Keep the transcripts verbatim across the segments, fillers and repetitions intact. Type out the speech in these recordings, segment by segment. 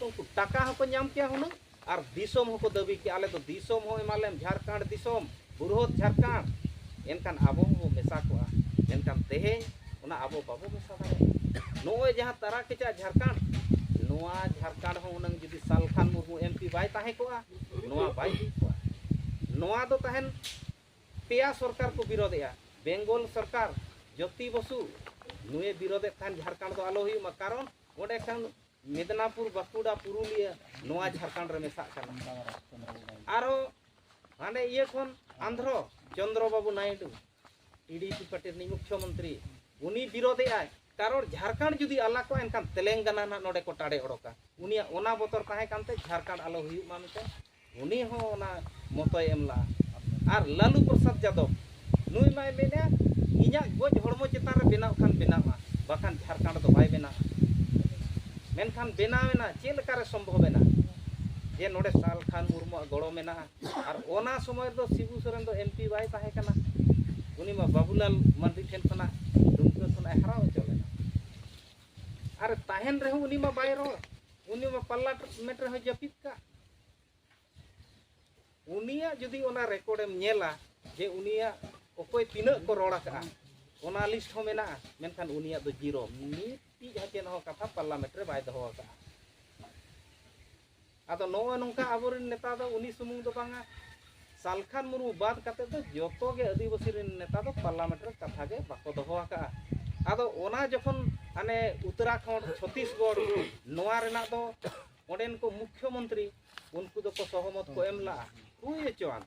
ᱩᱱᱠᱩ ᱴᱟᱠᱟ ᱦᱚᱸᱠᱚ ᱧᱟᱢ ᱠᱮᱭᱟ ᱦᱩᱱᱟᱹᱝ, ᱟᱨ ᱫᱤᱥᱚᱢ ᱦᱚᱸᱠᱚ ᱫᱟᱹᱵᱤ ᱠᱮᱭᱟ, "ᱟᱞᱮ ᱫᱚ ᱫᱤᱥᱚᱢ ᱦᱚᱸ ᱮᱢᱟ ᱞᱮᱢ, ᱡᱷᱟᱲᱠᱷᱚᱸᱰ ᱫᱤᱥᱚᱢ, ᱵᱩᱨᱦᱚᱫ ᱡᱷᱟᱲᱠᱷᱚᱸᱰ", ᱮᱱᱠᱷᱟᱱ ᱟᱵᱚ ᱦᱚᱸᱵᱚ ᱢᱮᱥᱟ ᱠᱚᱜᱼᱟ᱾ ᱢᱮᱱᱠᱷᱟᱱ ᱛᱮᱦᱮᱧ ᱚᱱᱟ ᱟᱵᱚ ᱵᱟᱵᱚ ᱢᱮᱥᱟ ᱫᱟᱲᱮᱭᱟᱜᱼᱟ᱾ ᱱᱚᱜᱼᱚᱭ ᱡᱟᱦᱟᱸ ᱛᱟᱨᱟ ᱠᱮᱪᱟᱜ ᱡᱷᱟᱲᱠᱷᱚᱸᱰ, ᱱᱚᱣᱟ ᱡᱷᱟᱲᱠᱷᱚᱸᱰ ᱦᱚᱸ ᱦᱩᱱᱟᱹᱝ ᱡᱩᱫᱤ ᱥᱟᱞᱠᱷᱟᱱ ᱢᱩᱨᱢᱩ ᱮᱢ ᱯᱤ ᱵᱟᱭ ᱛᱟᱦᱮᱸ ᱠᱚᱜᱼᱟ, ᱱᱚᱣᱟ ᱵᱟᱭ ᱦᱩᱭ ᱠᱚᱜᱼᱟ᱾ ᱱᱚᱣᱟ ᱫᱚ ᱛᱟᱦᱮᱱ ᱯᱮᱭᱟ ᱥᱚᱨᱠᱟᱨ ᱠᱚ ᱵᱤᱨᱳᱫᱮᱜᱼᱟ᱾ ᱵᱮᱝᱜᱚᱞ ᱥᱚᱨᱠᱟᱨ, ᱡᱳᱛᱤ ᱵᱚᱥᱩ, ᱱᱩᱭᱮ ᱵᱤᱨᱳᱫᱮᱫ ᱛᱟᱦᱮᱱ ᱡᱷᱟᱲᱠᱷᱚᱸᱰ ᱫᱚ ᱟᱞᱚ ᱦᱩᱭᱩᱜ ᱢᱟ, ᱠᱟᱨᱚᱱ ᱚᱸᱰᱮ ᱠᱷᱟᱱ ᱢᱮᱫᱽᱱᱟᱯᱩᱨ, ᱵᱟᱸᱠᱩᱲᱟ, ᱯᱩᱨᱩᱞᱤᱭᱟᱹ ᱱᱚᱣᱟ ᱡᱷᱟᱲᱠᱷᱚᱸᱰ ᱨᱮ ᱢᱮᱥᱟᱜ ᱠᱟᱱᱟ᱾ ᱟᱨᱦᱚᱸ ᱦᱟᱸᱰᱮ ᱤᱭᱟᱹ ᱠᱷᱚᱱ ᱟᱱᱫᱷᱨᱚ, ᱪᱚᱱᱫᱨᱚ ᱵᱟᱵᱩ Naidu, T D P party ᱨᱤᱱᱤᱡ ᱢᱩᱠᱷᱭᱚ ᱢᱚᱱᱛᱨᱤ, ᱩᱱᱤ ᱵᱤᱨᱳᱫᱮᱜᱼᱟᱭ᱾ ᱠᱟᱨᱚᱱ ᱡᱷᱟᱲᱠᱷᱚᱸᱰ ᱡᱩᱫᱤ ᱟᱞᱟᱜᱚᱜᱼᱟ, ᱮᱱᱠᱷᱟᱱ ᱛᱮᱞᱮᱝᱜᱟᱱᱟ ᱱᱟᱦᱟᱜ ᱱᱚᱰᱮ ᱠᱚ ᱴᱟᱲᱮ ᱚᱰᱚᱠᱟ᱾ ᱩᱱᱤᱭᱟᱜ ᱚᱱᱟ ᱵᱚᱛᱚᱨ ᱛᱟᱦᱮᱸ ᱠᱟᱱᱛᱮ ᱡᱷᱟᱲᱠᱷᱚᱸᱰ ᱟᱞᱚ ᱦᱩᱭᱩᱜ ᱢᱟ ᱢᱮᱱᱛᱮ ᱩᱱᱤ ᱦᱚᱸ ᱚᱱᱟ ᱢᱚᱛᱚᱭ ᱮᱢ ᱞᱟᱜᱼᱟ᱾ ᱟᱨ ᱞᱟᱞᱩ ᱯᱨᱚᱥᱟᱫᱽ ᱡᱟᱫᱚᱵ, ᱱᱩᱭ ᱢᱟᱭ ᱢᱮᱱᱮᱫᱼᱟ, "ᱤᱧᱟᱹᱜ ᱜᱚᱡ ᱦᱚᱲᱢᱚ ᱪᱮᱛᱟᱱ ᱨᱮ ᱵᱮᱱᱟᱣ ᱠᱷᱟᱱ ᱵᱮᱱᱟᱣᱟ, ᱵᱟᱠᱷᱟᱱ ᱡᱷᱟᱲᱠᱷᱚᱸᱰ ᱫᱚ ᱵᱟᱭ ᱵᱮᱱᱟᱣᱟ᱾" ᱢᱮᱱᱠᱷᱟᱱ ᱵᱮᱱᱟᱣᱮᱱᱟ, ᱪᱮᱫ ᱞᱮᱠᱟᱨᱮ ᱥᱚᱢᱵᱷᱚᱵ ᱮᱱᱟ ᱡᱮ ᱱᱚᱰᱮ ᱥᱟᱞᱠᱷᱟᱱ ᱢᱩᱨᱢᱩᱣᱟᱜ ᱜᱚᱲᱚ ᱢᱮᱱᱟᱜᱼᱟ? ᱟᱨ ᱚᱱᱟ ᱥᱚᱢᱚᱭ ᱨᱮᱫᱚ ᱥᱤᱵᱩ ᱥᱚᱨᱮᱱ ᱫᱚ ᱮᱢ ᱯᱤ ᱵᱟᱭ ᱛᱟᱦᱮᱸ ᱠᱟᱱᱟ, ᱩᱱᱤ ᱢᱟ ᱵᱟᱵᱩᱞᱟᱞ ᱢᱟᱱᱰᱤ ᱴᱷᱮᱱ ᱠᱷᱚᱱᱟᱜ, ᱫᱩᱢᱠᱟᱹ ᱠᱷᱚᱱᱟᱜ ᱮ ᱦᱟᱨᱟ ᱦᱚᱪᱚ ᱞᱮᱱᱟ᱾ ᱟᱨ ᱛᱟᱦᱮᱱ ᱨᱮᱦᱚᱸ ᱩᱱᱤ ᱢᱟ ᱵᱟᱭ ᱨᱚᱲ, ᱩᱱᱤ ᱢᱟ ᱯᱟᱨᱞᱟᱢᱮᱱᱴ ᱨᱮᱦᱚᱸ ᱡᱟᱹᱯᱤᱫ ᱠᱟᱜ᱾ ᱩᱱᱤᱭᱟᱜ ᱡᱩᱫᱤ ᱚᱱᱟ ᱨᱮᱠᱚᱨᱰ ᱮᱢ ᱧᱮᱞᱟ ᱡᱮ ᱩᱱᱤᱭᱟᱜ ᱚᱠᱚᱭ ᱛᱤᱱᱟᱹᱜ ᱠᱚ ᱨᱚᱲ ᱟᱠᱟᱫᱼᱟ, ᱚᱱᱟ ᱞᱤᱥᱴ ᱦᱚᱸ ᱢᱮᱱᱟᱜᱼᱟ, ᱢᱮᱱᱠᱷᱟᱱ ᱩᱱᱤᱭᱟᱜ ᱫᱚ ᱡᱤᱨᱳ, ᱢᱤᱫᱴᱤᱡ ᱦᱚᱸ ᱪᱮᱫ ᱦᱚᱸ ᱠᱟᱛᱷᱟ ᱯᱟᱨᱞᱟᱢᱮᱱᱴ ᱨᱮ ᱵᱟᱭ ᱫᱚᱦᱚ ᱟᱠᱟᱫᱼᱟ᱾ ᱟᱫᱚ ᱱᱚᱜᱼᱚᱭ ᱱᱚᱝᱠᱟ ᱟᱵᱚᱨᱮᱱ ᱱᱮᱛᱟ ᱫᱚ ᱩᱱᱤ ᱥᱩᱢᱩᱝ ᱫᱚ ᱵᱟᱝᱟ, ᱥᱟᱞᱠᱷᱟᱱ ᱢᱩᱨᱢᱩ ᱵᱟᱫ ᱠᱟᱛᱮ ᱫᱚ ᱡᱚᱛᱚ ᱜᱮ ᱟᱹᱫᱤᱵᱟᱹᱥᱤ ᱨᱮᱱ ᱱᱮᱛᱟ ᱫᱚ ᱯᱟᱨᱞᱟᱢᱮᱱᱴ ᱨᱮ ᱠᱟᱛᱷᱟ ᱜᱮ ᱵᱟᱠᱚ ᱫᱚᱦᱚ ᱟᱠᱟᱫᱼᱟ᱾ ᱟᱫᱚ ᱚᱱᱟ ᱡᱚᱠᱷᱚᱱ ᱦᱟᱱᱮ ᱩᱛᱛᱚᱨᱟᱠᱷᱚᱸᱰ, ᱪᱷᱚᱛᱤᱥᱜᱚᱲ, ᱱᱚᱣᱟ ᱨᱮᱱᱟᱜ ᱫᱚ ᱚᱸᱰᱮᱱ ᱠᱚ ᱢᱩᱠᱷᱭᱚ ᱢᱚᱱᱛᱨᱤ ᱩᱱᱠᱩ ᱫᱚᱠᱚ ᱥᱚᱦᱚᱢᱚᱛ ᱠᱚ ᱮᱢ ᱞᱟᱜᱼᱟ, ᱦᱩᱭ ᱦᱚᱪᱚᱣᱟᱱ᱾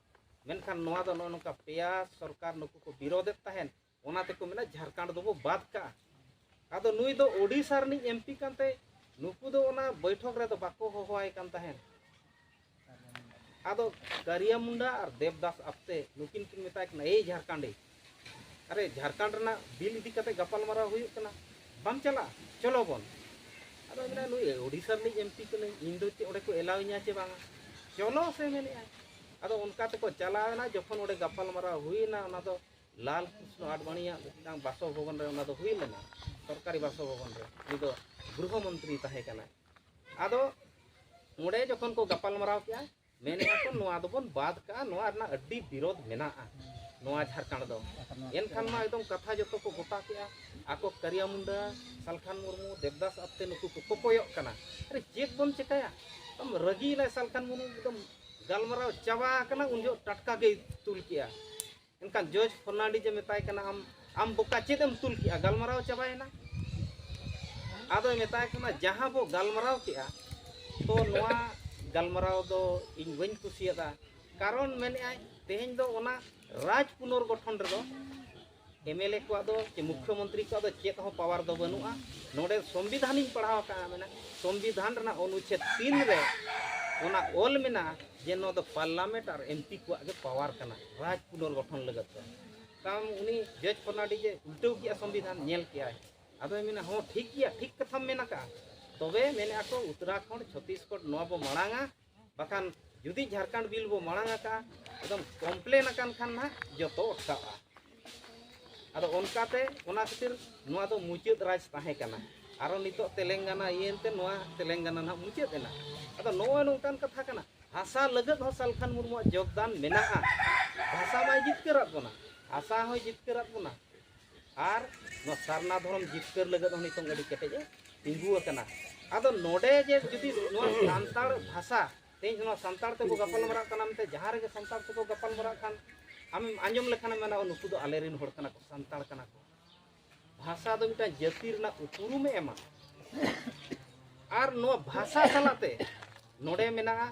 ᱢᱮᱱᱠᱷᱟᱱ ᱱᱚᱣᱟ ᱫᱚ ᱱᱚᱜᱼᱚ ᱱᱚᱝᱠᱟ ᱯᱮᱭᱟ ᱥᱚᱨᱠᱟᱨ ᱱᱩᱠᱩ ᱠᱚ ᱵᱤᱨᱳᱫᱮᱫ ᱛᱟᱦᱮᱸᱫ, ᱚᱱᱟ ᱛᱮᱠᱚ ᱢᱮᱱᱟ ᱡᱷᱟᱲᱠᱷᱚᱸᱰ ᱫᱚᱵᱚ ᱵᱟᱫ ᱠᱟᱜᱼᱟ᱾ ᱟᱫᱚ ᱱᱩᱭ ᱫᱚ ᱳᱰᱤᱥᱟ ᱨᱤᱱᱤᱡ ᱮᱢ ᱯᱤ ᱠᱟᱱᱛᱮ ᱱᱩᱠᱩ ᱫᱚ ᱚᱱᱟ ᱵᱳᱭᱴᱷᱚᱠ ᱨᱮᱫᱚ ᱵᱟᱠᱚ ᱦᱚᱦᱚᱣᱟᱭ ᱠᱟᱱ ᱛᱟᱦᱮᱸᱫ᱾ ᱟᱫᱚ ᱠᱟᱨᱤᱭᱟ ᱢᱩᱱᱰᱟ ᱟᱨ ᱫᱮᱵᱽᱫᱟᱥ ᱟᱯᱛᱮ ᱱᱩᱠᱤᱱ ᱠᱤᱱ ᱢᱮᱛᱟᱭ ᱠᱟᱱᱟ, "ᱮᱭ ᱡᱷᱟᱲᱠᱷᱚᱸᱰᱤ, ᱟᱨᱮ ᱡᱷᱟᱲᱠᱷᱚᱸᱰ ᱨᱮᱱᱟᱜ ᱵᱤᱞ ᱤᱫᱤ ᱠᱟᱛᱮ ᱜᱟᱯᱟᱞᱢᱟᱨᱟᱣ ᱦᱩᱭᱩᱜ ᱠᱟᱱᱟ, ᱵᱟᱢ ᱪᱟᱞᱟᱜᱼᱟ? ᱪᱚᱞᱚ ᱵᱚᱱ᱾" ᱟᱫᱚ ᱢᱮᱱᱟ, "ᱱᱩᱭ ᱳᱰᱤᱥᱟ ᱨᱤᱱᱤᱡ ᱮᱢ ᱯᱤ ᱠᱟᱹᱱᱟᱹᱧ, ᱤᱧ ᱫᱚ ᱪᱮᱫ ᱚᱸᱰᱮ ᱠᱚ ᱮᱞᱟᱣ ᱤᱧᱟ ᱪᱮ ᱵᱟᱝᱟ? ᱪᱚᱞᱚ ᱥᱮ," ᱢᱮᱱᱮᱫᱼᱟᱭ᱾ ᱟᱫᱚ ᱚᱱᱠᱟ ᱛᱮᱠᱚ ᱪᱟᱞᱟᱣ ᱮᱱᱟ᱾ ᱡᱚᱠᱷᱚᱱ ᱚᱸᱰᱮ ᱜᱟᱯᱟᱞᱢᱟᱨᱟᱣ ᱦᱩᱭᱮᱱᱟ, ᱚᱱᱟ ᱫᱚ ᱞᱟᱞ ᱠᱨᱤᱥᱱᱚ ᱟᱰᱵᱟᱱᱤᱭᱟᱜ ᱢᱤᱫᱴᱟᱝ ᱵᱟᱥᱚᱵᱷᱚᱵᱚᱱ ᱨᱮ ᱚᱱᱟ ᱫᱚ ᱦᱩᱭ ᱞᱮᱱᱟ, ᱥᱚᱨᱠᱟᱨᱤ ᱵᱟᱥᱚᱵᱷᱚᱵᱚᱱ ᱨᱮ᱾ ᱩᱱᱤ ᱫᱚ ᱜᱨᱚᱦᱚ ᱢᱚᱱᱛᱨᱤ ᱛᱟᱦᱮᱸ ᱠᱟᱱᱟᱭ᱾ ᱟᱫᱚ ᱚᱸᱰᱮ ᱡᱚᱠᱷᱚᱱ ᱠᱚ ᱜᱟᱯᱟᱞ ᱢᱟᱨᱟᱣ ᱠᱮᱜᱼᱟ, ᱢᱮᱱᱮᱫᱼᱟ ᱠᱚ ᱱᱚᱣᱟ ᱫᱚᱵᱚᱱ ᱵᱟᱫ ᱠᱟᱜᱼᱟ, ᱱᱚᱣᱟ ᱨᱮᱱᱟᱜ ᱟᱹᱰᱤ ᱵᱤᱨᱳᱫᱷ ᱢᱮᱱᱟᱜᱼᱟ ᱱᱚᱣᱟ ᱡᱷᱟᱲᱠᱷᱚᱸᱰ ᱫᱚ᱾ ᱮᱱᱠᱷᱟᱱ ᱢᱟ ᱮᱠᱫᱚᱢ ᱠᱟᱛᱷᱟ ᱡᱚᱛᱚ ᱠᱚ ᱜᱚᱴᱟ ᱠᱮᱜᱼᱟ᱾ ᱟᱠᱚ ᱠᱟᱨᱤᱭᱟ ᱢᱩᱱᱰᱟ, ᱥᱟᱞᱠᱷᱟᱱ ᱢᱩᱨᱢᱩ, ᱫᱮᱵᱫᱟᱥ ᱟᱯᱛᱮ ᱱᱩᱠᱩ ᱠᱚ ᱠᱚᱠᱚᱭᱚᱜ ᱠᱟᱱᱟ, ᱟᱨᱮ ᱪᱮᱫ ᱵᱚᱱ ᱪᱮᱠᱟᱭᱟ? ᱮᱠᱫᱚᱢ ᱨᱟᱹᱜᱤᱭᱮᱱᱟᱭ ᱥᱟᱞᱠᱷᱟᱱ ᱢᱩᱨᱢᱩ, ᱮᱠᱫᱚᱢ ᱜᱟᱞᱢᱟᱨᱟᱣ ᱪᱟᱵᱟ ᱟᱠᱟᱱᱟ, ᱩᱱ ᱡᱚᱦᱚᱜ ᱴᱟᱴᱠᱟ ᱜᱮᱭ ᱛᱩᱞ ᱠᱮᱜᱼᱟ᱾ ᱮᱱᱠᱷᱟᱱ ᱡᱚᱨᱡᱽ ᱯᱷᱚᱨᱱᱟᱱᱰᱤᱡ ᱮ ᱢᱮᱛᱟᱭ ᱠᱟᱱᱟ, ᱟᱢ ᱟᱢ ᱵᱚᱠᱟ ᱪᱮᱫ ᱮᱢ ᱛᱩᱞ ᱠᱮᱜᱼᱟ? ᱜᱟᱞᱢᱟᱨᱟᱣ ᱪᱟᱵᱟᱭᱮᱱᱟ᱾ ᱟᱫᱚᱭ ᱢᱮᱛᱟᱭ ᱠᱟᱱᱟ, ᱡᱟᱦᱟᱸ ᱵᱚ ᱜᱟᱞᱢᱟᱨᱟᱣ ᱠᱮᱜᱼᱟ, ᱛᱚ ᱱᱚᱣᱟ ᱜᱟᱞᱢᱟᱨᱟᱣ ᱫᱚ ᱤᱧ ᱵᱟᱹᱧ ᱠᱩᱥᱤᱭᱟᱫᱟ᱾ ᱠᱟᱨᱚᱱ ᱢᱮᱱᱮᱫᱼᱟᱭ, ᱛᱮᱦᱮᱧ ᱫᱚ ᱚᱱᱟ ᱨᱟᱡᱽ ᱯᱩᱱᱚᱨᱜᱚᱴᱷᱚᱱ ᱨᱮᱫᱚ ᱮᱢ ᱮᱞ ᱮ ᱠᱚᱣᱟᱜ ᱫᱚ ᱪᱮ ᱢᱩᱠᱷᱭᱚᱢᱚᱱᱛᱨᱤ ᱠᱚᱣᱟᱜ ᱫᱚ ᱪᱮᱫ ᱦᱚᱸ ᱯᱟᱣᱟᱨ ᱫᱚ ᱵᱟᱹᱱᱩᱜᱼᱟ᱾ ᱱᱚᱰᱮ ᱥᱚᱝᱵᱤᱫᱷᱟᱱᱤᱧ ᱯᱟᱲᱦᱟᱣ ᱟᱠᱟᱫᱼᱟ, ᱢᱮᱱᱟ ᱥᱚᱝᱵᱤᱫᱷᱟᱱ ᱨᱮᱱᱟᱜ ᱚᱱᱩᱪᱷᱮᱫ ᱛᱤᱱ ᱨᱮ ᱚᱱᱟ ᱚᱞ ᱢᱮᱱᱟᱜᱼᱟ ᱡᱮ ᱱᱚᱣᱟ ᱫᱚ ᱯᱟᱨᱞᱟᱢᱮᱱᱴ ᱟᱨ ᱮᱢ ᱯᱤ ᱠᱚᱣᱟᱜ ᱜᱮ ᱯᱟᱣᱟᱨ ᱠᱟᱱᱟ ᱨᱟᱡᱽ ᱯᱩᱱᱚᱨᱜᱚᱴᱷᱚᱱ ᱞᱟᱹᱜᱤᱫ ᱫᱚ᱾ ᱛᱟᱢ ᱩᱱᱤ ᱡᱚᱡᱽ ᱯᱷᱚᱨᱱᱟᱰᱤᱡ ᱮ ᱩᱞᱴᱟᱹᱣ ᱠᱮᱜᱼᱟ ᱥᱚᱝᱵᱤᱫᱷᱟᱱ, ᱧᱮᱞ ᱠᱮᱜᱼᱟᱭ᱾ ᱟᱫᱚᱭ ᱢᱮᱱᱟ, ᱦᱚᱸ, ᱴᱷᱤᱠ ᱜᱮᱭᱟ, ᱴᱷᱤᱠ ᱠᱟᱛᱷᱟᱢ ᱢᱮᱱ ᱟᱠᱟᱜᱼᱟ᱾ ᱛᱚᱵᱮ ᱢᱮᱱᱮᱜᱼᱟ ᱠᱚ ᱩᱛᱛᱚᱨᱟᱠᱷᱚᱸᱰ, ᱪᱷᱚᱛᱤᱥᱜᱚᱲ ᱱᱚᱣᱟ ᱵᱚ ᱢᱟᱲᱟᱝᱟ, ᱵᱟᱠᱷᱟᱱ ᱡᱩᱫᱤ ᱡᱷᱟᱲᱠᱷᱚᱸᱰ ᱵᱤᱞ ᱵᱚ ᱢᱟᱲᱟᱝ ᱟᱠᱟᱜᱼᱟ, ᱮᱠᱫᱚᱢ ᱠᱚᱢᱯᱞᱮᱱ ᱟᱠᱟᱱ ᱠᱷᱟᱱ ᱱᱟᱦᱟᱜ ᱡᱚᱛᱚ ᱚᱴᱠᱟᱜᱼᱟ᱾ ᱟᱫᱚ ᱚᱱᱠᱟᱛᱮ ᱚᱱᱟ ᱠᱷᱟᱹᱛᱤᱨ ᱱᱚᱣᱟ ᱫᱚ ᱢᱩᱪᱟᱹᱫ ᱨᱟᱡᱽ ᱛᱟᱦᱮᱸ ᱠᱟᱱᱟ᱾ ᱟᱨᱚ ᱱᱤᱛᱚᱜ ᱛᱮᱞᱮᱝᱜᱟᱱᱟ ᱤᱭᱟᱹᱭᱮᱱᱛᱮ ᱱᱚᱣᱟ ᱛᱮᱞᱮᱝᱜᱟᱱᱟ ᱱᱟᱦᱟᱜ ᱢᱩᱪᱟᱹᱫ ᱮᱱᱟ᱾ ᱟᱫᱚ ᱱᱚᱜᱼᱚᱭ ᱱᱚᱝᱠᱟᱱ ᱠᱟᱛᱷᱟ ᱠᱟᱱᱟ, ᱵᱷᱟᱥᱟ ᱞᱟᱹᱜᱤᱫ ᱦᱚᱸ ᱥᱟᱞᱠᱷᱟᱱ ᱢᱩᱨᱢᱩᱣᱟᱜ ᱡᱳᱜᱽᱫᱟᱱ ᱢᱮᱱᱟᱜᱼᱟ᱾ ᱵᱷᱟᱥᱟ ᱢᱟᱭ ᱡᱤᱛᱠᱟᱹᱨᱟᱫ ᱵᱚᱱᱟ, ᱵᱷᱟᱥᱟ ᱦᱚᱸᱭ ᱡᱤᱛᱠᱟᱹᱨᱟᱫ ᱵᱚᱱᱟ, ᱟᱨ ᱱᱚᱣᱟ ᱥᱟᱨᱱᱟ ᱫᱷᱚᱨᱚᱢ ᱡᱤᱛᱠᱟᱹᱨ ᱞᱟᱹᱜᱤᱫ ᱦᱚᱸ ᱱᱤᱛᱚᱝ ᱟᱹᱰᱤ ᱠᱮᱴᱮᱡ ᱮ ᱛᱤᱸᱜᱩ ᱟᱠᱟᱱᱟ᱾ ᱟᱫᱚ ᱱᱚᱰᱮ ᱡᱮ ᱡᱩᱫᱤ ᱱᱚᱣᱟ ᱥᱟᱱᱛᱟᱲ ᱵᱷᱟᱥᱟ, ᱛᱮᱦᱮᱧ ᱱᱚᱣᱟ ᱥᱟᱱᱛᱟᱲ ᱛᱮᱠᱚ ᱜᱟᱯᱟᱞ ᱢᱟᱨᱟᱜ ᱠᱟᱱᱟ ᱢᱮᱱᱛᱮ, ᱡᱟᱦᱟᱸ ᱨᱮᱜᱮ ᱥᱟᱱᱛᱟᱲ ᱛᱮᱠᱚ ᱜᱟᱯᱟᱞ ᱢᱟᱨᱟᱜ ᱠᱷᱟᱱ ᱟᱢᱮᱢ ᱟᱸᱡᱚᱢ ᱞᱮᱠᱷᱟᱱᱮᱢ ᱢᱮᱱᱟ, "ᱚ, ᱱᱩᱠᱩ ᱫᱚ ᱟᱞᱮ ᱨᱮᱱ ᱦᱚᱲ ᱠᱟᱱᱟ ᱠᱚ, ᱥᱟᱱᱛᱟᱲ ᱠᱟᱱᱟ ᱠᱚ᱾" ᱵᱷᱟᱥᱟ ᱫᱚ ᱢᱤᱫᱴᱟᱝ ᱡᱟᱹᱛᱤ ᱨᱮᱱᱟᱜ ᱩᱯᱨᱩᱢᱮ ᱮᱢᱟ᱾ ᱟᱨ ᱱᱚᱣᱟ ᱵᱷᱟᱥᱟ ᱥᱟᱞᱟᱜ ᱛᱮ ᱱᱚᱰᱮ ᱢᱮᱱᱟᱜᱼᱟ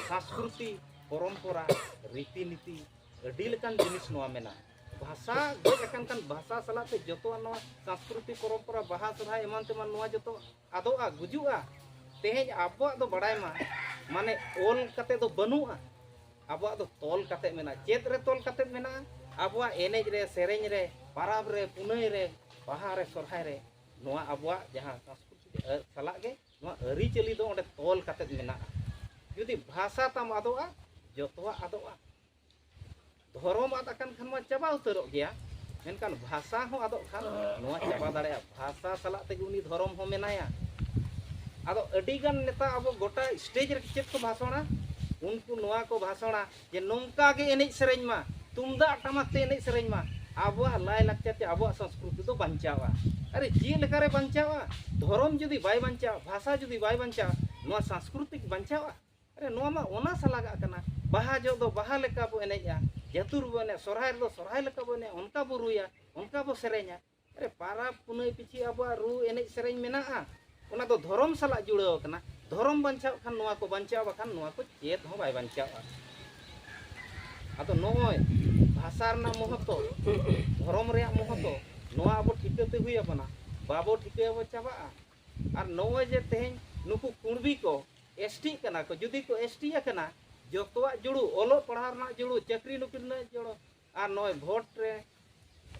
ᱥᱚᱝᱥᱠᱨᱤᱛᱤ, ᱯᱚᱨᱚᱢᱯᱚᱨᱟ, ᱨᱤᱛᱤ ᱱᱤᱛᱤ, ᱟᱹᱰᱤ ᱞᱮᱠᱟᱱ ᱡᱤᱱᱤᱥ ᱱᱚᱣᱟ ᱢᱮᱱᱟᱜᱼᱟ᱾ ᱵᱷᱟᱥᱟ ᱜᱚᱡ ᱟᱠᱟᱱ ᱠᱷᱟᱱ ᱵᱷᱟᱥᱟ ᱥᱟᱞᱟᱜ ᱛᱮ ᱡᱚᱛᱚᱣᱟᱜ ᱱᱚᱣᱟ ᱥᱚᱝᱥᱠᱨᱤᱛᱤ, ᱯᱚᱨᱚᱢᱯᱚᱨᱟ, ᱵᱟᱦᱟ, ᱥᱚᱨᱦᱟᱭ ᱮᱢᱟᱱ ᱛᱮᱢᱟᱱ ᱱᱚᱣᱟ ᱡᱚᱛᱚ ᱟᱫᱚᱜᱼᱟ, ᱜᱩᱡᱩᱜᱼᱟ᱾ ᱛᱮᱦᱮᱧ ᱟᱵᱚᱣᱟᱜ ᱫᱚ ᱵᱟᱲᱟᱭ ᱢᱟ, ᱢᱟᱱᱮ ᱚᱞ ᱠᱟᱛᱮ ᱫᱚ ᱵᱟᱹᱱᱩᱜᱼᱟ, ᱟᱵᱚᱣᱟᱜ ᱫᱚ ᱛᱚᱞ ᱠᱟᱛᱮ ᱢᱮᱱᱟᱜᱼᱟ᱾ ᱪᱮᱫ ᱨᱮ ᱛᱚᱞ ᱠᱟᱛᱮ ᱢᱮᱱᱟᱜᱼᱟ? ᱟᱵᱚᱣᱟᱜ ᱮᱱᱮᱡ ᱨᱮ, ᱥᱮᱨᱮᱧ ᱨᱮ, ᱯᱟᱨᱟᱵᱽ ᱨᱮ, ᱯᱩᱱᱟᱹᱭ ᱨᱮ, ᱵᱟᱦᱟ ᱨᱮ, ᱥᱚᱨᱦᱟᱭ ᱨᱮ, ᱱᱚᱣᱟ ᱟᱵᱚᱣᱟᱜ ᱡᱟᱦᱟᱸ ᱥᱚᱝᱥᱠᱨᱤᱛᱤ ᱥᱟᱞᱟᱜ ᱜᱮ ᱱᱚᱣᱟ ᱟᱹᱨᱤᱪᱟᱹᱞᱤ ᱫᱚ ᱚᱸᱰᱮ ᱛᱚᱞ ᱠᱟᱛᱮ ᱢᱮᱱᱟᱜᱼᱟ᱾ ᱡᱩᱫᱤ ᱵᱷᱟᱥᱟ ᱛᱟᱢ ᱟᱫᱚᱜᱼᱟ, ᱡᱚᱛᱚᱣᱟᱜ ᱟᱫᱚᱜᱼᱟ᱾ ᱫᱷᱚᱨᱚᱢ ᱟᱫ ᱟᱠᱟᱱ ᱠᱷᱟᱱ ᱢᱟ ᱪᱟᱵᱟ ᱩᱛᱟᱹᱨᱚᱜ ᱜᱮᱭᱟ, ᱢᱮᱱᱠᱷᱟᱱ ᱵᱷᱟᱥᱟ ᱦᱚᱸ ᱟᱫᱚᱜ ᱠᱷᱟᱱ ᱱᱚᱣᱟ ᱪᱟᱵᱟ ᱫᱟᱲᱮᱭᱟᱜᱼᱟ᱾ ᱵᱷᱟᱥᱟ ᱥᱟᱞᱟᱜ ᱛᱮᱜᱮ ᱩᱱᱤ ᱫᱷᱚᱨᱚᱢ ᱦᱚᱸ ᱢᱮᱱᱟᱭᱟ᱾ ᱟᱫᱚ ᱟᱹᱰᱤ ᱜᱟᱱ ᱱᱮᱛᱟ ᱟᱵᱚ ᱜᱚᱴᱟ ᱥᱴᱮᱡ ᱨᱮ ᱪᱮᱫ ᱠᱚ ᱵᱷᱟᱥᱚᱬᱟ? ᱩᱱᱠᱩ ᱱᱚᱣᱟ ᱠᱚ ᱵᱷᱟᱥᱚᱬᱟ ᱡᱮ ᱱᱚᱝᱠᱟ ᱜᱮ ᱮᱱᱮᱡ ᱥᱮᱨᱮᱧ ᱢᱟ, ᱛᱩᱢᱫᱟᱜ ᱴᱟᱢᱟᱠ ᱛᱮ ᱮᱱᱮᱡ ᱥᱮᱨᱮᱧ ᱢᱟ, ᱟᱵᱚᱣᱟᱜ ᱞᱟᱭ ᱞᱟᱠᱪᱟᱨ ᱪᱮ ᱟᱵᱚᱣᱟᱜ ᱥᱚᱝᱥᱠᱨᱤᱛᱤ ᱫᱚ ᱵᱟᱧᱪᱟᱣᱟ᱾ ᱟᱨᱮ, ᱪᱮᱫ ᱞᱮᱠᱟᱨᱮ ᱵᱟᱧᱪᱟᱣᱟ? ᱫᱷᱚᱨᱚᱢ ᱡᱩᱫᱤ ᱵᱟᱭ ᱵᱟᱧᱪᱟᱣᱟ, ᱵᱷᱟᱥᱟ ᱡᱩᱫᱤ ᱵᱟᱭ ᱵᱟᱧᱪᱟᱣᱟ, ᱱᱚᱣᱟ ᱥᱚᱝᱥᱠᱨᱤᱛᱤ ᱵᱟᱧᱪᱟᱣᱟ? ᱟᱨᱮ, ᱱᱚᱣᱟ ᱢᱟ ᱚᱱᱟ ᱥᱟᱞᱟᱜᱟᱜ ᱠᱟᱱᱟ᱾ ᱵᱟᱦᱟ ᱡᱚᱦᱚᱜ ᱫᱚ ᱵᱟᱦᱟ ᱞᱮᱠᱟ ᱵᱚ ᱮᱱᱮᱡᱼᱟ, ᱡᱟᱹᱛᱩ ᱨᱮᱵᱚ ᱮᱱᱮᱡ, ᱥᱚᱨᱦᱟᱭ ᱨᱮᱫᱚ ᱥᱚᱨᱦᱟᱭ ᱞᱮᱠᱟ ᱵᱚ ᱮᱱᱮᱡ, ᱚᱱᱠᱟ ᱵᱚ ᱨᱩᱭᱟ, ᱚᱱᱠᱟ ᱵᱚ ᱥᱮᱨᱮᱧᱟ᱾ ᱟᱨᱮ, ᱯᱟᱨᱟᱵᱽ ᱯᱩᱱᱟᱹᱭ ᱯᱤᱪᱷᱤ ᱟᱵᱚᱣᱟᱜ ᱨᱩ ᱮᱱᱮᱡ ᱥᱮᱨᱮᱧ ᱢᱮᱱᱟᱜᱼᱟ, ᱚᱱᱟ ᱫᱚ ᱫᱷᱚᱨᱚᱢ ᱥᱟᱞᱟᱜ ᱡᱩᱲᱟᱹᱣ ᱟᱠᱟᱱᱟ᱾ ᱫᱷᱚᱨᱚᱢ ᱵᱟᱧᱪᱟᱣ ᱠᱷᱟᱱ ᱱᱚᱣᱟ ᱠᱚ ᱵᱟᱧᱪᱟᱣ, ᱵᱟᱠᱷᱟᱱ ᱱᱚᱣᱟ ᱠᱚ ᱪᱮᱫ ᱦᱚᱸ ᱵᱟᱭ ᱵᱟᱧᱪᱟᱣᱼᱟ᱾ ᱟᱫᱚ ᱱᱚᱜᱼᱚᱭ ᱵᱷᱟᱥᱟ ᱨᱮᱱᱟᱜ ᱢᱚᱦᱚᱛᱚ, ᱫᱷᱚᱨᱚᱢ ᱨᱮᱭᱟᱜ ᱢᱚᱦᱚᱛᱚ, ᱱᱚᱣᱟ ᱟᱵᱚ ᱴᱷᱤᱠᱟᱹᱛᱮ ᱦᱩᱭ ᱟᱵᱚᱱᱟ᱾ ᱵᱟᱵᱚ ᱴᱷᱤᱠᱟᱹᱭᱟᱵᱚ, ᱪᱟᱵᱟᱜᱼᱟ᱾ ᱟᱨ ᱱᱚᱜᱼᱚᱭ ᱡᱮ ᱛᱮᱦᱮᱧ ᱱᱩᱠᱩ ᱠᱩᱬᱵᱤ ᱠᱚ ᱮᱥᱴᱤᱜ ᱠᱟᱱᱟ ᱠᱚ, ᱡᱩᱫᱤ ᱠᱚ ᱮᱥᱴᱤ ᱟᱠᱟᱱᱟ, ᱡᱚᱛᱚᱣᱟᱜ ᱡᱩᱲᱩ, ᱚᱞᱚᱜ ᱯᱟᱲᱦᱟᱣ ᱨᱮᱱᱟᱜ ᱡᱩᱲᱩ, ᱪᱟᱹᱠᱨᱤ ᱱᱚᱠᱨᱤ ᱨᱮᱱᱟᱜ ᱡᱩᱲᱩ, ᱟᱨ ᱱᱚᱜᱼᱚᱭ ᱵᱷᱳᱴ ᱨᱮ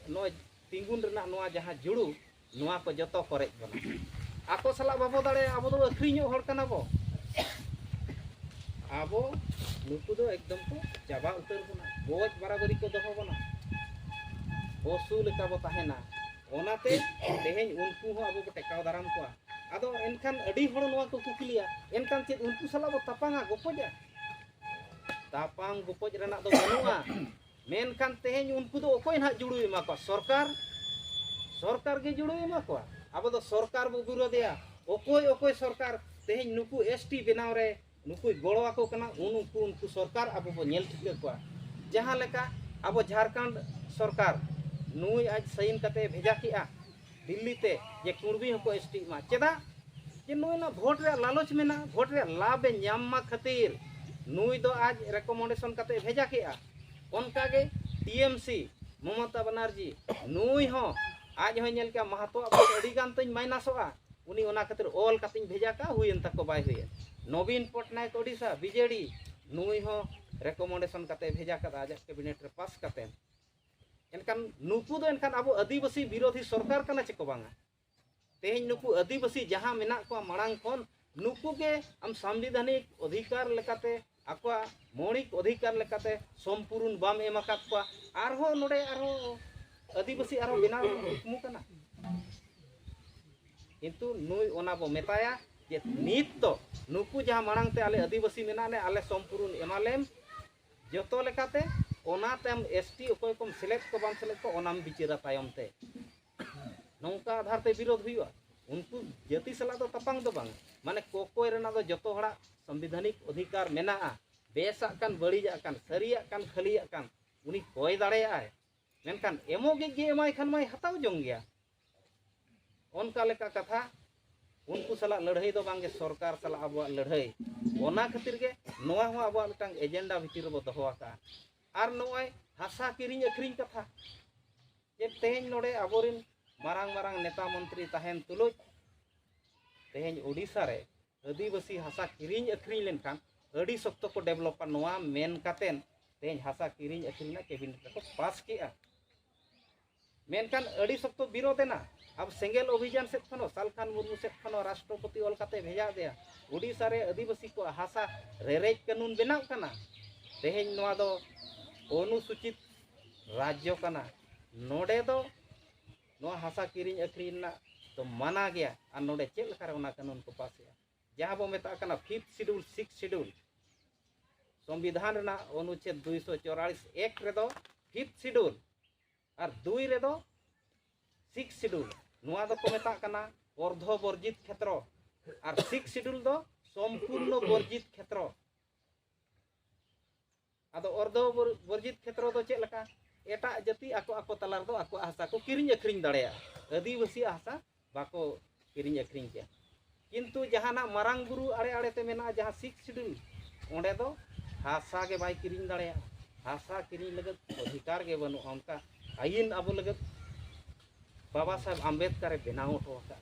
ᱱᱚᱜᱼᱚᱭ ᱛᱤᱸᱜᱩᱱ ᱨᱮᱱᱟᱜ ᱱᱚᱣᱟ ᱡᱟᱦᱟᱸ ᱡᱩᱲᱩ, ᱱᱚᱣᱟ ᱠᱚ ᱡᱚᱛᱚ ᱠᱚ ᱨᱮᱡ ᱵᱚᱱᱟ᱾ ᱟᱠᱚ ᱥᱟᱞᱟᱜ ᱵᱟᱵᱚ ᱫᱟᱲᱮᱭᱟᱜᱼᱟ, ᱟᱵᱚ ᱫᱚ ᱟᱹᱠᱷᱨᱤᱧᱚᱜ ᱦᱚᱲ ᱠᱟᱱᱟ ᱵᱚ᱾ ᱟᱵᱚ ᱱᱩᱠᱩ ᱫᱚ ᱮᱠᱫᱚᱢ ᱠᱚ ᱪᱟᱵᱟ ᱩᱛᱟᱹᱨ ᱵᱚᱱᱟ, ᱜᱚᱡ ᱵᱟᱨᱟᱵᱟᱹᱨᱤ ᱠᱚ ᱫᱚᱦᱚ ᱵᱚᱱᱟ, ᱯᱚᱥᱩ ᱞᱮᱠᱟ ᱵᱚ ᱛᱟᱦᱮᱱᱟ᱾ ᱚᱱᱟᱛᱮ ᱛᱮᱦᱮᱧ ᱩᱱᱠᱩ ᱦᱚᱸ ᱟᱵᱚ ᱵᱚ ᱴᱮᱠᱟᱣ ᱫᱟᱨᱟᱢ ᱠᱚᱣᱟ᱾ ᱟᱫᱚ ᱮᱱᱠᱷᱟᱱ ᱟᱹᱰᱤ ᱦᱚᱲ ᱱᱚᱣᱟ ᱠᱚ ᱠᱩᱠᱞᱤᱭᱟ, ᱮᱱᱠᱷᱟᱱ ᱪᱮᱫ ᱩᱱᱠᱩ ᱥᱟᱞᱟᱜ ᱵᱚ ᱛᱟᱯᱟᱝᱟ, ᱜᱚᱯᱚᱡᱟ? ᱛᱟᱯᱟᱝ ᱜᱚᱯᱚᱡ ᱨᱮᱱᱟᱜ ᱫᱚ ᱵᱟᱹᱱᱩᱜᱼᱟ᱾ ᱢᱮᱱᱠᱷᱟᱱ ᱛᱮᱦᱮᱧ ᱩᱱᱠᱩ ᱫᱚ ᱚᱠᱚᱭ ᱱᱟᱦᱟᱜ ᱡᱩᱲᱩᱭ ᱮᱢᱟ ᱠᱚᱣᱟ? ᱥᱚᱨᱠᱟᱨ᱾ ᱥᱚᱨᱠᱟᱨ ᱜᱮ ᱡᱩᱲᱩᱭ ᱮᱢᱟ ᱠᱚᱣᱟ᱾ ᱟᱵᱚ ᱫᱚ ᱥᱚᱨᱠᱟᱨ ᱵᱚ ᱵᱤᱨᱳᱫᱷᱮᱭᱟ᱾ ᱚᱠᱚᱭ ᱚᱠᱚᱭ ᱥᱚᱨᱠᱟᱨ ᱛᱮᱦᱮᱧ ᱱᱩᱠᱩ ᱮᱥᱴᱤ ᱵᱮᱱᱟᱣ ᱨᱮ ᱱᱩᱠᱩᱭ ᱜᱚᱲᱚ ᱟᱠᱚ ᱠᱟᱱᱟ, ᱩᱱ ᱩᱱᱠᱩ, ᱩᱱᱠᱩ ᱥᱚᱨᱠᱟᱨ ᱟᱵᱚ ᱵᱚ ᱧᱮᱞ ᱴᱷᱤᱠᱟᱹ ᱠᱚᱣᱟ᱾ ᱡᱟᱦᱟᱸ ᱞᱮᱠᱟ ᱟᱵᱚ ᱡᱷᱟᱲᱠᱷᱚᱸᱰ ᱥᱚᱨᱠᱟᱨ, ᱱᱩᱭ ᱟᱡ ᱥᱟᱭᱤᱱ ᱠᱟᱛᱮ ᱵᱷᱮᱡᱟ ᱠᱮᱜᱼᱟ ᱫᱤᱞᱞᱤ ᱛᱮ ᱡᱮ ᱠᱩᱬᱵᱤ ᱦᱚᱸᱠᱚ ᱮᱥᱴᱤᱜ ᱢᱟ᱾ ᱪᱮᱫᱟᱜ? ᱡᱮ ᱱᱩᱭ ᱱᱟ ᱵᱷᱳᱴ ᱨᱮᱭᱟᱜ ᱞᱟᱞᱚᱪ ᱢᱮᱱᱟᱜᱼᱟ, ᱵᱷᱳᱴ ᱨᱮᱭᱟᱜ ᱞᱟᱵᱷ ᱮ ᱧᱟᱢ ᱢᱟ ᱠᱷᱟᱹᱛᱤᱨ ᱱᱩᱭ ᱫᱚ ᱟᱡ ᱨᱮᱠᱚᱢᱮᱱᱰᱮᱥᱚᱱ ᱠᱟᱛᱮ ᱵᱷᱮᱡᱟ ᱠᱮᱜᱼᱟ᱾ ᱚᱱᱠᱟᱜᱮ ᱴᱤ ᱮᱢ ᱥᱤ ᱢᱚᱢᱚᱛᱟ ᱵᱟᱱᱟᱨᱡᱤ, ᱱᱩᱭ ᱦᱚᱸ ᱟᱡ ᱦᱚᱸᱭ ᱧᱮᱞ ᱠᱮᱜᱼᱟ ᱢᱟᱦᱟᱛᱚᱣᱟᱜ ᱵᱷᱳᱴ ᱟᱹᱰᱤ ᱜᱟᱱ ᱛᱤᱧ ᱢᱟᱭᱱᱟᱥᱚᱜᱼᱟ, ᱩᱱᱤ ᱚᱱᱟ ᱠᱷᱟᱹᱛᱤᱨ ᱚᱞ ᱠᱟᱛᱮᱧ ᱵᱷᱮᱡᱟ ᱠᱟᱜᱼᱟ, ᱦᱩᱭᱮᱱ ᱛᱟᱠᱚ ᱵᱟᱭ ᱦᱩᱭᱮᱱ᱾ ᱱᱚᱵᱤᱱ ᱯᱚᱴᱱᱟᱭᱮᱠ ᱳᱰᱤᱥᱟ ᱵᱤᱡᱮᱰᱤ, ᱱᱩᱭ ᱦᱚᱸ ᱨᱮᱠᱚᱢᱮᱱᱰᱮᱥᱚᱱ ᱠᱟᱛᱮ ᱵᱷᱮᱡᱟ ᱠᱟᱫᱟ ᱟᱡᱟᱜ ᱠᱮᱵᱤᱱᱮᱴ ᱨᱮ ᱯᱟᱥ ᱠᱟᱛᱮ᱾ ᱮᱱᱠᱷᱟᱱ ᱱᱩᱠᱩ ᱫᱚ ᱮᱱᱠᱷᱟᱱ ᱟᱵᱚ ᱟᱹᱫᱤᱵᱟᱹᱥᱤ ᱵᱤᱨᱳᱫᱷᱤ ᱥᱚᱨᱠᱟᱨ ᱠᱟᱱᱟ ᱪᱮ ᱠᱚ ᱵᱟᱝᱟ? ᱛᱮᱦᱮᱧ ᱱᱩᱠᱩ ᱟᱹᱫᱤᱵᱟᱹᱥᱤ ᱡᱟᱦᱟᱸ ᱢᱮᱱᱟᱜ ᱠᱚᱣᱟ ᱢᱟᱲᱟᱝ ᱠᱷᱚᱱ, ᱱᱩᱠᱩ ᱜᱮ ᱟᱢ ᱥᱟᱢᱵᱤᱫᱷᱟᱱᱤᱠ ᱚᱫᱷᱤᱠᱟᱨ ᱞᱮᱠᱟᱛᱮ, ᱟᱠᱚᱣᱟᱜ ᱢᱳᱣᱞᱤᱠ ᱚᱫᱷᱤᱠᱟᱨ ᱞᱮᱠᱟᱛᱮ ᱥᱚᱢᱯᱩᱨᱩᱱ ᱵᱟᱢ ᱮᱢ ᱟᱠᱟᱫ ᱠᱚᱣᱟ᱾ ᱟᱨᱦᱚᱸ ᱱᱚᱰᱮ ᱟᱨᱦᱚᱸ ᱟᱹᱫᱤᱵᱟᱹᱥᱤ ᱟᱨᱦᱚᱸ ᱵᱮᱱᱟᱣ ᱨᱮᱱᱟᱜ ᱠᱩᱠᱢᱩ ᱠᱟᱱᱟ᱾ ᱠᱤᱱᱛᱩ ᱱᱩᱭ ᱚᱱᱟ ᱵᱚ ᱢᱮᱛᱟᱭᱟ, ᱡᱮ ᱱᱤᱛ ᱫᱚ ᱱᱩᱠᱩ ᱡᱟᱦᱟᱸ ᱢᱟᱲᱟᱝ ᱛᱮ ᱟᱞᱮ ᱟᱹᱫᱤᱵᱟᱹᱥᱤ ᱢᱮᱱᱟᱜ ᱞᱮ, ᱟᱞᱮ ᱥᱚᱢᱯᱩᱨᱩᱱ ᱮᱢᱟ ᱞᱮᱢ ᱡᱚᱛᱚ ᱞᱮᱠᱟᱛᱮ, ᱚᱱᱟ ᱛᱟᱭᱚᱢ ᱮᱥ ᱴᱤ ᱚᱠᱚᱭ ᱠᱚᱢ ᱥᱮᱞᱮᱫ ᱠᱚ ᱵᱟᱢ ᱥᱮᱞᱮᱫ ᱠᱚ ᱚᱱᱟᱢ ᱵᱤᱪᱟᱹᱨᱟ ᱛᱟᱭᱚᱢ ᱛᱮ᱾ ᱱᱚᱝᱠᱟ ᱟᱫᱷᱟᱨ ᱛᱮ ᱵᱤᱨᱳᱫᱷ ᱦᱩᱭᱩᱜᱼᱟ᱾ ᱩᱱᱠᱩ ᱡᱟᱹᱛᱤ ᱥᱟᱞᱟᱜ ᱫᱚ ᱛᱟᱯᱟᱢ ᱫᱚ ᱵᱟᱝ, ᱢᱟᱱᱮ ᱠᱚᱠᱚᱭ ᱨᱮᱱᱟᱜ ᱫᱚ ᱡᱚᱛᱚ ᱦᱚᱲᱟᱜ ᱥᱚᱝᱵᱤᱫᱷᱟᱱᱤᱠ ᱚᱫᱷᱤᱠᱟᱨ ᱢᱮᱱᱟᱜᱼᱟ, ᱵᱮᱥᱟᱜ ᱠᱟᱱ ᱵᱟᱹᱲᱤᱡᱟᱜ ᱠᱟᱱ ᱥᱟᱹᱨᱤᱭᱟᱜ ᱠᱟᱱ ᱠᱷᱟᱹᱞᱤᱭᱟᱜ ᱠᱟᱱ ᱩᱱᱤ ᱠᱚᱭ ᱫᱟᱲᱮᱭᱟᱜᱼᱟᱭ᱾ ᱢᱮᱱᱠᱷᱟᱱ ᱮᱢᱚᱜ ᱜᱮ ᱡᱮ ᱮᱢᱟᱭ ᱠᱷᱟᱱ ᱢᱟᱭ ᱦᱟᱛᱟᱣ ᱡᱚᱝ ᱜᱮᱭᱟ, ᱚᱱᱠᱟ ᱞᱮᱠᱟ ᱠᱟᱛᱷᱟ᱾ ᱩᱱᱠᱩ ᱥᱟᱞᱟᱜ ᱞᱟᱹᱲᱦᱟᱹᱭ ᱫᱚ ᱵᱟᱝᱜᱮ ᱥᱚᱨᱠᱟᱨ ᱥᱟᱞᱟᱜ ᱟᱵᱚᱣᱟᱜ ᱞᱟᱹᱲᱦᱟᱹᱭ᱾ ᱚᱱᱟ ᱠᱷᱟᱹᱛᱤᱨ ᱜᱮ ᱱᱚᱣᱟ ᱦᱚᱸ ᱟᱵᱚᱣᱟᱜ ᱢᱤᱫᱴᱟᱝ ᱮᱡᱮᱱᱰᱟ ᱵᱷᱤᱛᱤᱨ ᱨᱮᱵᱚ ᱫᱚᱦᱚ ᱟᱠᱟᱫᱼᱟ᱾ ᱟᱨ ᱱᱚᱜᱼᱚᱭ ᱦᱟᱥᱟ ᱠᱤᱨᱤᱧ ᱟᱹᱠᱷᱨᱤᱧ ᱠᱟᱛᱷᱟ, ᱡᱮ ᱛᱮᱦᱮᱧ ᱱᱚᱰᱮ ᱟᱵᱚᱨᱮᱱ ᱢᱟᱨᱟᱝ ᱢᱟᱨᱟᱝ ᱱᱮᱛᱟ ᱢᱚᱱᱛᱨᱤ ᱛᱟᱦᱮᱱ ᱛᱩᱞᱩᱡ ᱛᱮᱦᱮᱧ ᱳᱰᱤᱥᱟ ᱨᱮ ᱟᱹᱫᱤᱵᱟᱹᱥᱤ ᱦᱟᱥᱟ ᱠᱤᱨᱤᱧ ᱟᱹᱠᱷᱨᱤᱧ ᱞᱮᱱᱠᱷᱟᱱ ᱟᱹᱰᱤ ᱥᱚᱠᱛᱚ ᱠᱚ ᱰᱮᱵᱷᱞᱚᱯᱟ, ᱱᱚᱣᱟ ᱢᱮᱱ ᱠᱟᱛᱮᱱ ᱛᱮᱦᱮᱧ ᱦᱟᱥᱟ ᱠᱤᱨᱤᱧ ᱟᱹᱠᱷᱨᱤᱧ ᱨᱮᱱᱟᱜ ᱠᱮᱵᱤᱱᱮᱴ ᱨᱮᱠᱚ ᱯᱟᱥ ᱠᱮᱜᱼᱟ᱾ ᱢᱮᱱᱠᱷᱟᱱ ᱟᱹᱰᱤ ᱥᱚᱠᱛᱚ ᱵᱤᱨᱳᱫᱷ ᱮᱱᱟ᱾ ᱟᱵᱚ ᱥᱮᱸᱜᱮᱞ ᱚᱵᱷᱤᱡᱟᱱ ᱥᱮᱫ ᱠᱷᱚᱱ ᱦᱚᱸ, ᱥᱟᱞᱠᱷᱟᱱ ᱢᱩᱨᱢᱩ ᱥᱮᱫ ᱠᱷᱚᱱ ᱦᱚᱸ, ᱨᱟᱥᱴᱨᱚᱯᱚᱛᱤ ᱚᱞ ᱠᱟᱛᱮ ᱵᱷᱮᱡᱟ ᱟᱫᱮᱭᱟ᱾ ᱳᱰᱤᱥᱟ ᱨᱮ ᱟᱹᱫᱤᱵᱟᱹᱥᱤ ᱠᱚᱣᱟᱜ ᱦᱟᱥᱟ ᱨᱮᱨᱮᱡ ᱠᱟᱹᱱᱩᱱ ᱵᱮᱱᱟᱣ ᱠᱟᱱᱟ᱾ ᱛᱮᱦᱮᱧ ᱱᱚᱣᱟ ᱫᱚ ᱚᱱᱩᱥᱩᱪᱤᱛ ᱨᱟᱡᱽᱡᱚ ᱠᱟᱱᱟ᱾ ᱱᱚᱰᱮ ᱫᱚ ᱱᱚᱣᱟ ᱦᱟᱥᱟ ᱠᱤᱨᱤᱧ ᱟᱹᱠᱷᱨᱤᱧ ᱨᱮᱱᱟᱜ ᱫᱚ ᱢᱟᱱᱟ ᱜᱮᱭᱟ᱾ ᱟᱨ ᱱᱚᱰᱮ ᱪᱮᱫ ᱞᱮᱠᱟᱨᱮ ᱚᱱᱟ ᱠᱟᱹᱱᱩᱱ ᱠᱚ ᱯᱟᱥᱮᱜᱼᱟ? ᱡᱟᱦᱟᱸ ᱵᱚ ᱢᱮᱛᱟᱜ ᱠᱟᱱᱟ ᱯᱷᱤᱯᱛᱷ ᱥᱤᱰᱩᱞ, ᱥᱤᱠᱥ ᱥᱤᱰᱩᱞ, ᱥᱚᱝᱵᱤᱫᱷᱟᱱ ᱨᱮᱱᱟᱜ ᱚᱱᱩᱪᱷᱮᱫ ᱫᱩᱭᱥᱚ ᱪᱚᱣᱟᱞᱤᱥ ᱮᱠ ᱨᱮᱫᱚ ᱯᱷᱤᱯᱛᱷ ᱥᱤᱰᱩᱞ ᱟᱨ ᱫᱩᱭ ᱨᱮᱫᱚ ᱥᱤᱠᱥ ᱥᱤᱰᱩᱞ, ᱱᱚᱣᱟ ᱫᱚᱠᱚ ᱢᱮᱛᱟᱜ ᱠᱟᱱᱟ ᱚᱨᱫᱷᱚ ᱵᱚᱨᱡᱤᱛ ᱠᱷᱮᱛᱨᱚ᱾ ᱟᱨ ᱥᱤᱠᱥ ᱥᱤᱰᱩᱞ ᱫᱚ ᱥᱚᱢᱯᱩᱨᱱᱚ ᱵᱚᱨᱡᱤᱛ ᱠᱷᱮᱛᱨᱚ᱾ ᱟᱫᱚ ᱚᱨᱫᱷᱚ ᱵᱚᱨ-, ᱵᱚᱨᱡᱤᱛ ᱠᱷᱮᱛᱨᱚ ᱫᱚ ᱪᱮᱫ ᱞᱮᱠᱟ? ᱮᱴᱟᱜ ᱡᱟᱹᱛᱤ ᱟᱠᱚ ᱟᱠᱚ ᱛᱟᱞᱟ ᱨᱮᱫᱚ ᱟᱠᱚᱣᱟᱜ ᱦᱟᱥᱟ ᱠᱚ ᱠᱤᱨᱤᱧ ᱟᱹᱠᱷᱨᱤᱧ ᱫᱟᱲᱮᱭᱟᱜᱼᱟ, ᱟᱹᱫᱤᱵᱟᱹᱥᱤᱭᱟᱜ ᱦᱟᱥᱟ ᱵᱟᱠᱚ ᱠᱤᱨᱤᱧ ᱟᱹᱠᱷᱨᱤᱧ ᱠᱮᱭᱟ᱾ ᱠᱤᱱᱛᱩ ᱡᱟᱦᱟᱱᱟᱜ ᱢᱟᱨᱟᱝ ᱵᱩᱨᱩ ᱟᱲᱮ ᱟᱲᱮ ᱛᱮ ᱢᱮᱱᱟᱜᱼᱟ, ᱡᱟᱦᱟᱸ ᱥᱤᱠᱥ ᱥᱤᱰᱩᱞ, ᱚᱸᱰᱮ ᱫᱚ ᱦᱟᱥᱟ ᱜᱮ ᱵᱟᱭ ᱠᱤᱨᱤᱧ ᱫᱟᱲᱮᱭᱟᱜᱼᱟ᱾ ᱦᱟᱥᱟ ᱠᱤᱨᱤᱧ ᱞᱟᱹᱜᱤᱫ ᱚᱫᱷᱤᱠᱟᱨ ᱜᱮ ᱵᱟᱹᱱᱩᱜᱼᱟ᱾ ᱚᱱᱠᱟ ᱟᱹᱭᱤᱱ ᱟᱵᱚ ᱞᱟᱹᱜᱤᱫ ᱵᱟᱵᱟ ᱥᱟᱦᱮᱵᱽ ᱟᱢᱵᱮᱫᱠᱟᱨᱮ ᱵᱮᱱᱟᱣ ᱦᱚᱴᱚ ᱟᱠᱟᱫᱼᱟ᱾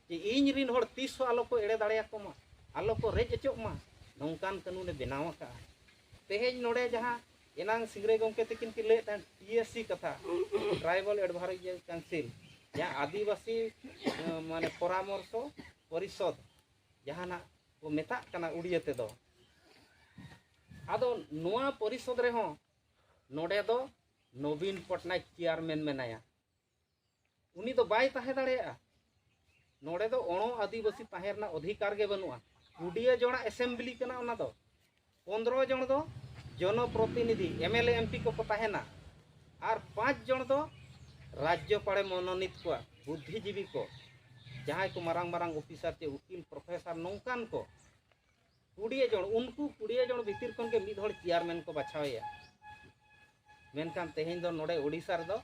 ᱡᱮ ᱤᱧ ᱨᱤᱱ ᱦᱚᱲ ᱛᱤᱥ ᱦᱚᱸ ᱟᱞᱚ ᱠᱚ ᱮᱲᱮ ᱫᱟᱲᱮᱭᱟᱠᱚ ᱢᱟ, ᱟᱞᱚ ᱠᱚ ᱨᱮᱡ ᱦᱚᱪᱚᱜ ᱢᱟ, ᱱᱚᱝᱠᱟᱱ ᱠᱟᱹᱱᱩᱱᱮ ᱵᱮᱱᱟᱣ ᱟᱠᱟᱫᱼᱟ᱾ ᱛᱮᱦᱮᱧ ᱱᱚᱰᱮ ᱡᱟᱦᱟᱸ ᱮᱱᱟᱝ ᱥᱤᱝᱨᱟᱹᱭ ᱜᱚᱢᱠᱮ ᱛᱟᱹᱠᱤᱱ ᱠᱤᱱ ᱞᱟᱹᱭᱮᱫ ᱛᱟᱦᱮᱸᱫ ᱴᱤ ᱮᱥ ᱥᱤ ᱠᱟᱛᱷᱟ, ᱴᱨᱟᱭᱵᱟᱞ ᱮᱰᱵᱷᱟᱭᱡᱟᱨ ᱠᱟᱣᱩᱱᱥᱤᱞ, ᱡᱟᱦᱟᱸ ᱟᱹᱫᱤᱵᱟᱹᱥᱤ, ᱮ, ᱢᱟᱱᱮ ᱯᱚᱨᱟᱢᱚᱨᱥᱚ ᱯᱚᱨᱤᱥᱚᱫᱽ ᱡᱟᱦᱟᱱᱟᱜ ᱠᱚ ᱢᱮᱛᱟᱜ ᱠᱟᱱᱟ ᱩᱲᱤᱭᱟᱹ ᱛᱮᱫᱚ᱾ ᱟᱫᱚ ᱱᱚᱣᱟ ᱯᱚᱨᱤᱥᱚᱫᱽ ᱨᱮᱦᱚᱸ ᱱᱚᱰᱮ ᱫᱚ ᱱᱚᱵᱤᱱ ᱯᱚᱴᱱᱟᱭᱮᱠ ᱪᱮᱭᱟᱨᱢᱮᱱ ᱢᱮᱱᱟᱭᱟ᱾ ᱩᱱᱤ ᱫᱚ ᱵᱟᱭ ᱛᱟᱦᱮᱸ ᱫᱟᱲᱮᱭᱟᱜᱼᱟ᱾ ᱱᱚᱰᱮ ᱫᱚ ᱚᱬᱚ ᱟᱹᱫᱤᱵᱟᱹᱥᱤ ᱛᱟᱦᱮᱸ ᱨᱮᱱᱟᱜ ᱚᱫᱷᱤᱠᱟᱨ ᱜᱮ ᱵᱟᱹᱱᱩᱜᱼᱟ᱾ ᱠᱩᱰᱤᱭᱟᱹ ᱡᱚᱲᱟ ᱮᱥᱮᱢᱵᱞᱤ ᱠᱟᱱᱟ ᱚᱱᱟ ᱫᱚ᱾ ᱯᱚᱱᱫᱽᱨᱚ ᱡᱚᱱ ᱫᱚ ᱡᱚᱱᱚᱯᱨᱚᱛᱤᱱᱤᱫᱷᱤ, M L A, M P ᱠᱚᱠᱚ ᱛᱟᱦᱮᱱᱟ, ᱟᱨ ᱯᱟᱸᱪ ᱡᱚᱱ ᱫᱚ ᱨᱟᱡᱽᱡᱚ ᱯᱟᱲᱮ ᱢᱚᱱᱳᱱᱤᱛ ᱠᱚᱣᱟ, ᱵᱩᱫᱽᱫᱷᱤᱡᱤᱵᱤ ᱠᱚ, ᱡᱟᱦᱟᱸᱭ ᱠᱚ ᱢᱟᱨᱟᱝ ᱢᱟᱨᱟᱝ ᱚᱯᱷᱤᱥᱟᱨ ᱪᱮ ᱩᱠᱤᱞ, ᱯᱨᱚᱯᱷᱮᱥᱟᱨ, ᱱᱚᱝᱠᱟᱱ ᱠᱚ᱾ ᱠᱩᱲᱤᱭᱟᱹ ᱡᱚᱱ, ᱩᱱᱠᱩ ᱠᱩᱲᱤᱭᱟᱹ ᱡᱚᱱ ᱵᱷᱤᱛᱤᱨ ᱠᱷᱚᱱ ᱜᱮ ᱢᱤᱫ ᱦᱚᱲ ᱪᱮᱭᱟᱨᱢᱮᱱ ᱠᱚ ᱵᱟᱪᱷᱟᱣᱮᱭᱟ᱾ ᱢᱮᱱᱠᱷᱟᱱ ᱛᱮᱦᱮᱧ ᱫᱚ ᱱᱚᱰᱮ ᱳᱰᱤᱥᱟ ᱨᱮᱫᱚ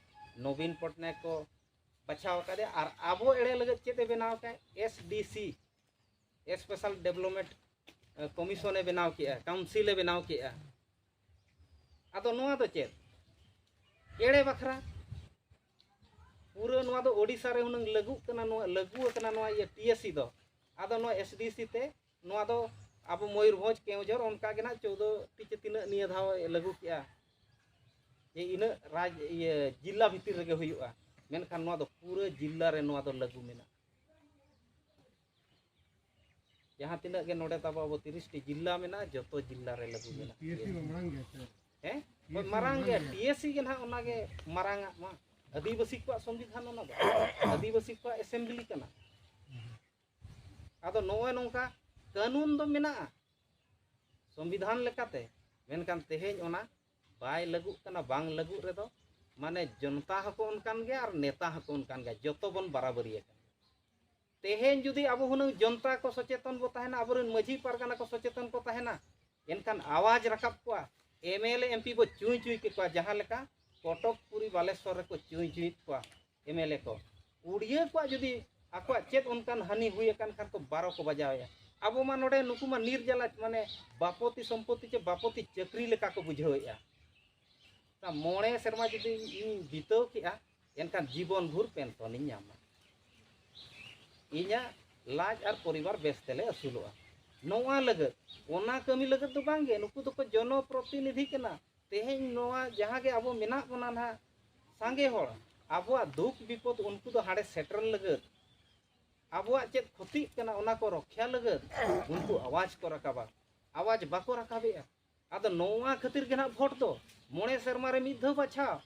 ᱱᱚᱵᱤᱱ ᱯᱚᱴᱱᱟᱭᱮᱠ ᱠᱚ ᱵᱟᱪᱷᱟᱣ ᱟᱠᱟᱫᱮᱭᱟ᱾ ᱟᱨ ᱟᱵᱚ ᱮᱲᱮ ᱞᱟᱹᱜᱤᱫ ᱪᱮᱫ ᱮ ᱵᱮᱱᱟᱣ ᱟᱠᱟᱫ? ᱮᱥ ᱰᱤ ᱥᱤ, ᱥᱯᱮᱥᱟᱞ ᱰᱮᱵᱷᱞᱚᱯᱢᱮᱱᱴ ᱠᱚᱢᱤᱥᱚᱱ ᱮ ᱵᱮᱱᱟᱣ ᱠᱮᱜᱼᱟ, ᱠᱟᱣᱩᱱᱥᱤᱞ ᱮ ᱵᱮᱱᱟᱣ ᱠᱮᱜᱼᱟ᱾ ᱟᱫᱚ ᱱᱚᱣᱟ ᱫᱚ ᱪᱮᱫ? ᱮᱲᱮ ᱵᱟᱠᱷᱨᱟ᱾ ᱯᱩᱨᱟᱹ ᱱᱚᱣᱟ ᱫᱚ ᱳᱰᱤᱥᱟ ᱨᱮ ᱦᱩᱱᱟᱹᱝ ᱞᱟᱹᱜᱩᱜ ᱠᱟᱱᱟ, ᱱᱚᱣᱟ ᱞᱟᱹᱜᱩ ᱟᱠᱟᱱᱟ ᱱᱚᱣᱟ ᱤᱭᱟᱹ ᱴᱤ ᱮᱥ ᱥᱤ ᱫᱚ᱾ ᱟᱫᱚ ᱱᱚᱣᱟ ᱮᱥ ᱰᱤ ᱥᱤ ᱛᱮ ᱱᱚᱣᱟ ᱫᱚ ᱟᱵᱚ ᱢᱚᱭᱩᱨᱵᱷᱚᱸᱡᱽ, ᱠᱮᱣᱡᱷᱚᱨ ᱚᱱᱠᱟ ᱜᱮ ᱱᱟᱦᱟᱜ ᱪᱳᱫᱽᱫᱳ ᱴᱤ ᱪᱮ ᱛᱤᱱᱟᱹᱜ ᱱᱤᱭᱟᱹ ᱫᱷᱟᱣ ᱮ ᱞᱟᱹᱜᱩ ᱠᱮᱜᱼᱟ, ᱡᱮ ᱤᱱᱟᱹᱜ ᱨᱟᱡᱽ, ᱤᱭᱟᱹ, ᱡᱤᱞᱟ ᱵᱷᱤᱛᱤᱨ ᱨᱮᱜᱮ ᱦᱩᱭᱩᱜᱼᱟ᱾ ᱢᱮᱱᱠᱷᱟᱱ ᱱᱚᱣᱟ ᱫᱚ ᱯᱩᱨᱟᱹ ᱡᱤᱞᱟ ᱨᱮ ᱱᱚᱣᱟ ᱫᱚ ᱞᱟᱹᱜᱩ ᱢᱮᱱᱟᱜᱼᱟ᱾ ᱡᱟᱦᱟᱸ ᱛᱤᱱᱟᱹᱜ ᱜᱮ ᱱᱚᱰᱮ ᱛᱟᱵᱚ ᱟᱵᱚ ᱛᱤᱨᱤᱥ ᱴᱤ ᱡᱤᱞᱟ ᱢᱮᱱᱟᱜᱼᱟ, ᱡᱚᱛᱚ ᱡᱤᱞᱟ ᱨᱮ ᱞᱟᱹᱜᱩ ᱢᱮᱱᱟᱜᱼᱟ᱾ ᱴᱤ ᱮᱥ ᱥᱤ ᱢᱟ ᱢᱟᱲᱟᱝ ᱜᱮᱭᱟ ᱥᱮ? ᱦᱮᱸ? ᱴᱤ ᱮᱥ ᱥᱤ ᱢᱟᱨᱟᱝ ᱢᱟᱲᱟᱝ ᱜᱮᱭᱟ, ᱜᱮᱭᱟ᱾ ᱴᱤ ᱮᱥ ᱥᱤ ᱜᱮ ᱱᱟᱦᱟᱜ ᱚᱱᱟ ᱜᱮ ᱢᱟᱨᱟᱝ ᱟᱜ ᱢᱟ᱾ ᱟᱹᱫᱤᱵᱟᱹᱥᱤ ᱠᱚᱣᱟᱜ ᱥᱚᱝᱵᱤᱫᱷᱟᱱ ᱚᱱᱟ ᱫᱚ᱾ ᱟᱹᱫᱤᱵᱟᱹᱥᱤ ᱠᱚᱣᱟᱜ ᱮᱥᱮᱢᱵᱞᱤ ᱠᱟᱱᱟ᱾ ᱟᱫᱚ ᱱᱚᱜᱼᱚᱭ ᱱᱚᱝᱠᱟ ᱠᱟᱹᱱᱩᱱ ᱫᱚ ᱢᱮᱱᱟᱜᱼᱟ, ᱥᱚᱝᱵᱤᱫᱷᱟᱱ ᱞᱮᱠᱟᱛᱮ, ᱢᱮᱱᱠᱷᱟᱱ ᱛᱮᱦᱮᱧ ᱚᱱᱟ ᱵᱟᱭ ᱞᱟᱹᱜᱩᱜ ᱠᱟᱱᱟ᱾ ᱵᱟᱝ ᱞᱟᱹᱜᱩᱜ ᱨᱮᱫᱚ ᱢᱟᱱᱮ ᱡᱚᱱᱛᱟ ᱦᱚᱸᱠᱚ ᱚᱱᱠᱟᱱ ᱜᱮᱭᱟ ᱟᱨ ᱱᱮᱛᱟ ᱦᱚᱸᱠᱚ ᱚᱱᱠᱟᱱ ᱜᱮᱭᱟ, ᱡᱚᱛᱚ ᱵᱚᱱ ᱵᱟᱨᱟᱵᱟᱹᱨᱤ ᱟᱠᱟᱱᱟ᱾ ᱛᱮᱦᱮᱧ ᱡᱩᱫᱤ ᱟᱵᱚ ᱦᱩᱱᱟᱹᱝ ᱡᱚᱱᱛᱟ ᱠᱚ ᱥᱚᱪᱮᱛᱚᱱ ᱵᱚ ᱛᱟᱦᱮᱱᱟ, ᱟᱵᱚᱨᱮᱱ ᱢᱟᱹᱡᱷᱤ ᱯᱟᱨᱜᱟᱱᱟ ᱠᱚ ᱥᱚᱪᱮᱛᱚᱱ ᱠᱚ ᱛᱟᱦᱮᱱᱟ, ᱮᱱᱠᱷᱟᱱ ᱟᱣᱟᱡᱽ ᱨᱟᱠᱟᱵ ᱠᱚᱣᱟ, M L A, M P ᱵᱚ ᱪᱩᱭ ᱪᱩᱭ ᱠᱮᱠᱚᱣᱟ, ᱡᱟᱦᱟᱸ ᱞᱮᱠᱟ ᱠᱚᱴᱚᱠ, ᱯᱩᱨᱤ, ᱵᱟᱞᱮᱥᱚᱨ ᱨᱮᱠᱚ ᱪᱩᱭ ᱪᱩᱭᱮᱫ ᱠᱚᱣᱟ ᱮᱢ ᱮᱞ ᱮ ᱠᱚ᱾ ᱩᱲᱤᱭᱟᱹ ᱠᱚᱣᱟᱜ ᱡᱩᱫᱤ ᱟᱠᱚᱣᱟᱜ ᱪᱮᱫ ᱚᱱᱠᱟᱱ ᱦᱟᱹᱱᱤ ᱦᱩᱭ ᱟᱠᱟᱱ ᱠᱷᱟᱱ ᱠᱚ ᱵᱟᱨᱚ ᱠᱚ ᱵᱟᱡᱟᱣᱮᱫᱼᱟ᱾ ᱟᱵᱚ ᱢᱟ ᱱᱚᱰᱮ ᱱᱩᱠᱩ ᱢᱟ ᱱᱤᱨᱡᱟᱞᱟ, ᱢᱟᱱᱮ ᱵᱟᱯᱚᱛᱤ ᱥᱚᱢᱯᱚᱛᱤ ᱪᱮ ᱵᱟᱯᱚᱛᱤ ᱪᱟᱹᱠᱨᱤ ᱞᱮᱠᱟ ᱠᱚ ᱵᱩᱡᱷᱟᱹᱣᱮᱫᱼᱟ᱾ ᱢᱚᱬᱮ ᱥᱮᱨᱢᱟ ᱡᱩᱫᱤ ᱤᱧ ᱵᱤᱛᱟᱹᱣ ᱠᱮᱜᱼᱟ, ᱮᱱᱠᱷᱟᱱ ᱡᱤᱵᱚᱱ ᱵᱷᱳᱨ ᱯᱮᱱᱥᱚᱱᱤᱧ ᱧᱟᱢᱟ᱾ ᱤᱧᱟᱹᱜ ᱞᱟᱡ ᱟᱨ ᱯᱚᱨᱤᱵᱟᱨ ᱵᱮᱥ ᱛᱮᱞᱮ ᱟᱹᱥᱩᱞᱚᱜᱼᱟ᱾ ᱱᱚᱣᱟ ᱞᱟᱹᱜᱤᱫ, ᱚᱱᱟ ᱠᱟᱹᱢᱤ ᱞᱟᱹᱜᱤᱫ ᱫᱚ ᱵᱟᱝᱜᱮ, ᱱᱩᱠᱩ ᱫᱚᱠᱚ ᱡᱚᱱᱚᱯᱨᱚᱛᱤᱱᱤᱫᱷᱤ ᱠᱟᱱᱟ᱾ ᱛᱮᱦᱮᱧ ᱱᱚᱣᱟ ᱡᱟᱦᱟᱸ ᱜᱮ ᱟᱵᱚ ᱢᱮᱱᱟᱜ ᱵᱚᱱᱟ ᱱᱟᱦᱟᱜ ᱥᱟᱸᱜᱮ ᱦᱚᱲ, ᱟᱵᱚᱣᱟᱜ ᱫᱩᱠ ᱵᱤᱯᱚᱫ ᱩᱱᱠᱩ ᱫᱚ ᱦᱟᱸᱰᱮ ᱥᱮᱴᱮᱨ ᱞᱟᱹᱜᱤᱫ, ᱟᱵᱚᱣᱟᱜ ᱪᱮᱫ ᱠᱷᱚᱛᱤᱜ ᱠᱟᱱᱟ ᱚᱱᱟ ᱠᱚ ᱨᱚᱠᱷᱟ ᱞᱟᱹᱜᱤᱫ ᱩᱱᱠᱩ ᱟᱣᱟᱡᱽ ᱠᱚ ᱨᱟᱠᱟᱵᱟ᱾ ᱟᱣᱟᱡᱽ ᱵᱟᱠᱚ ᱨᱟᱠᱟᱵᱮᱜᱼᱟ᱾ ᱟᱫᱚ ᱱᱚᱣᱟ ᱠᱷᱟᱹᱛᱤᱨ ᱜᱮ ᱱᱟᱦᱟᱜ ᱵᱷᱳᱴ ᱫᱚ, ᱢᱚᱬᱮ ᱥᱮᱨᱢᱟ ᱨᱮ ᱢᱤᱫ ᱫᱷᱟᱣ ᱵᱟᱪᱷᱟᱣ᱾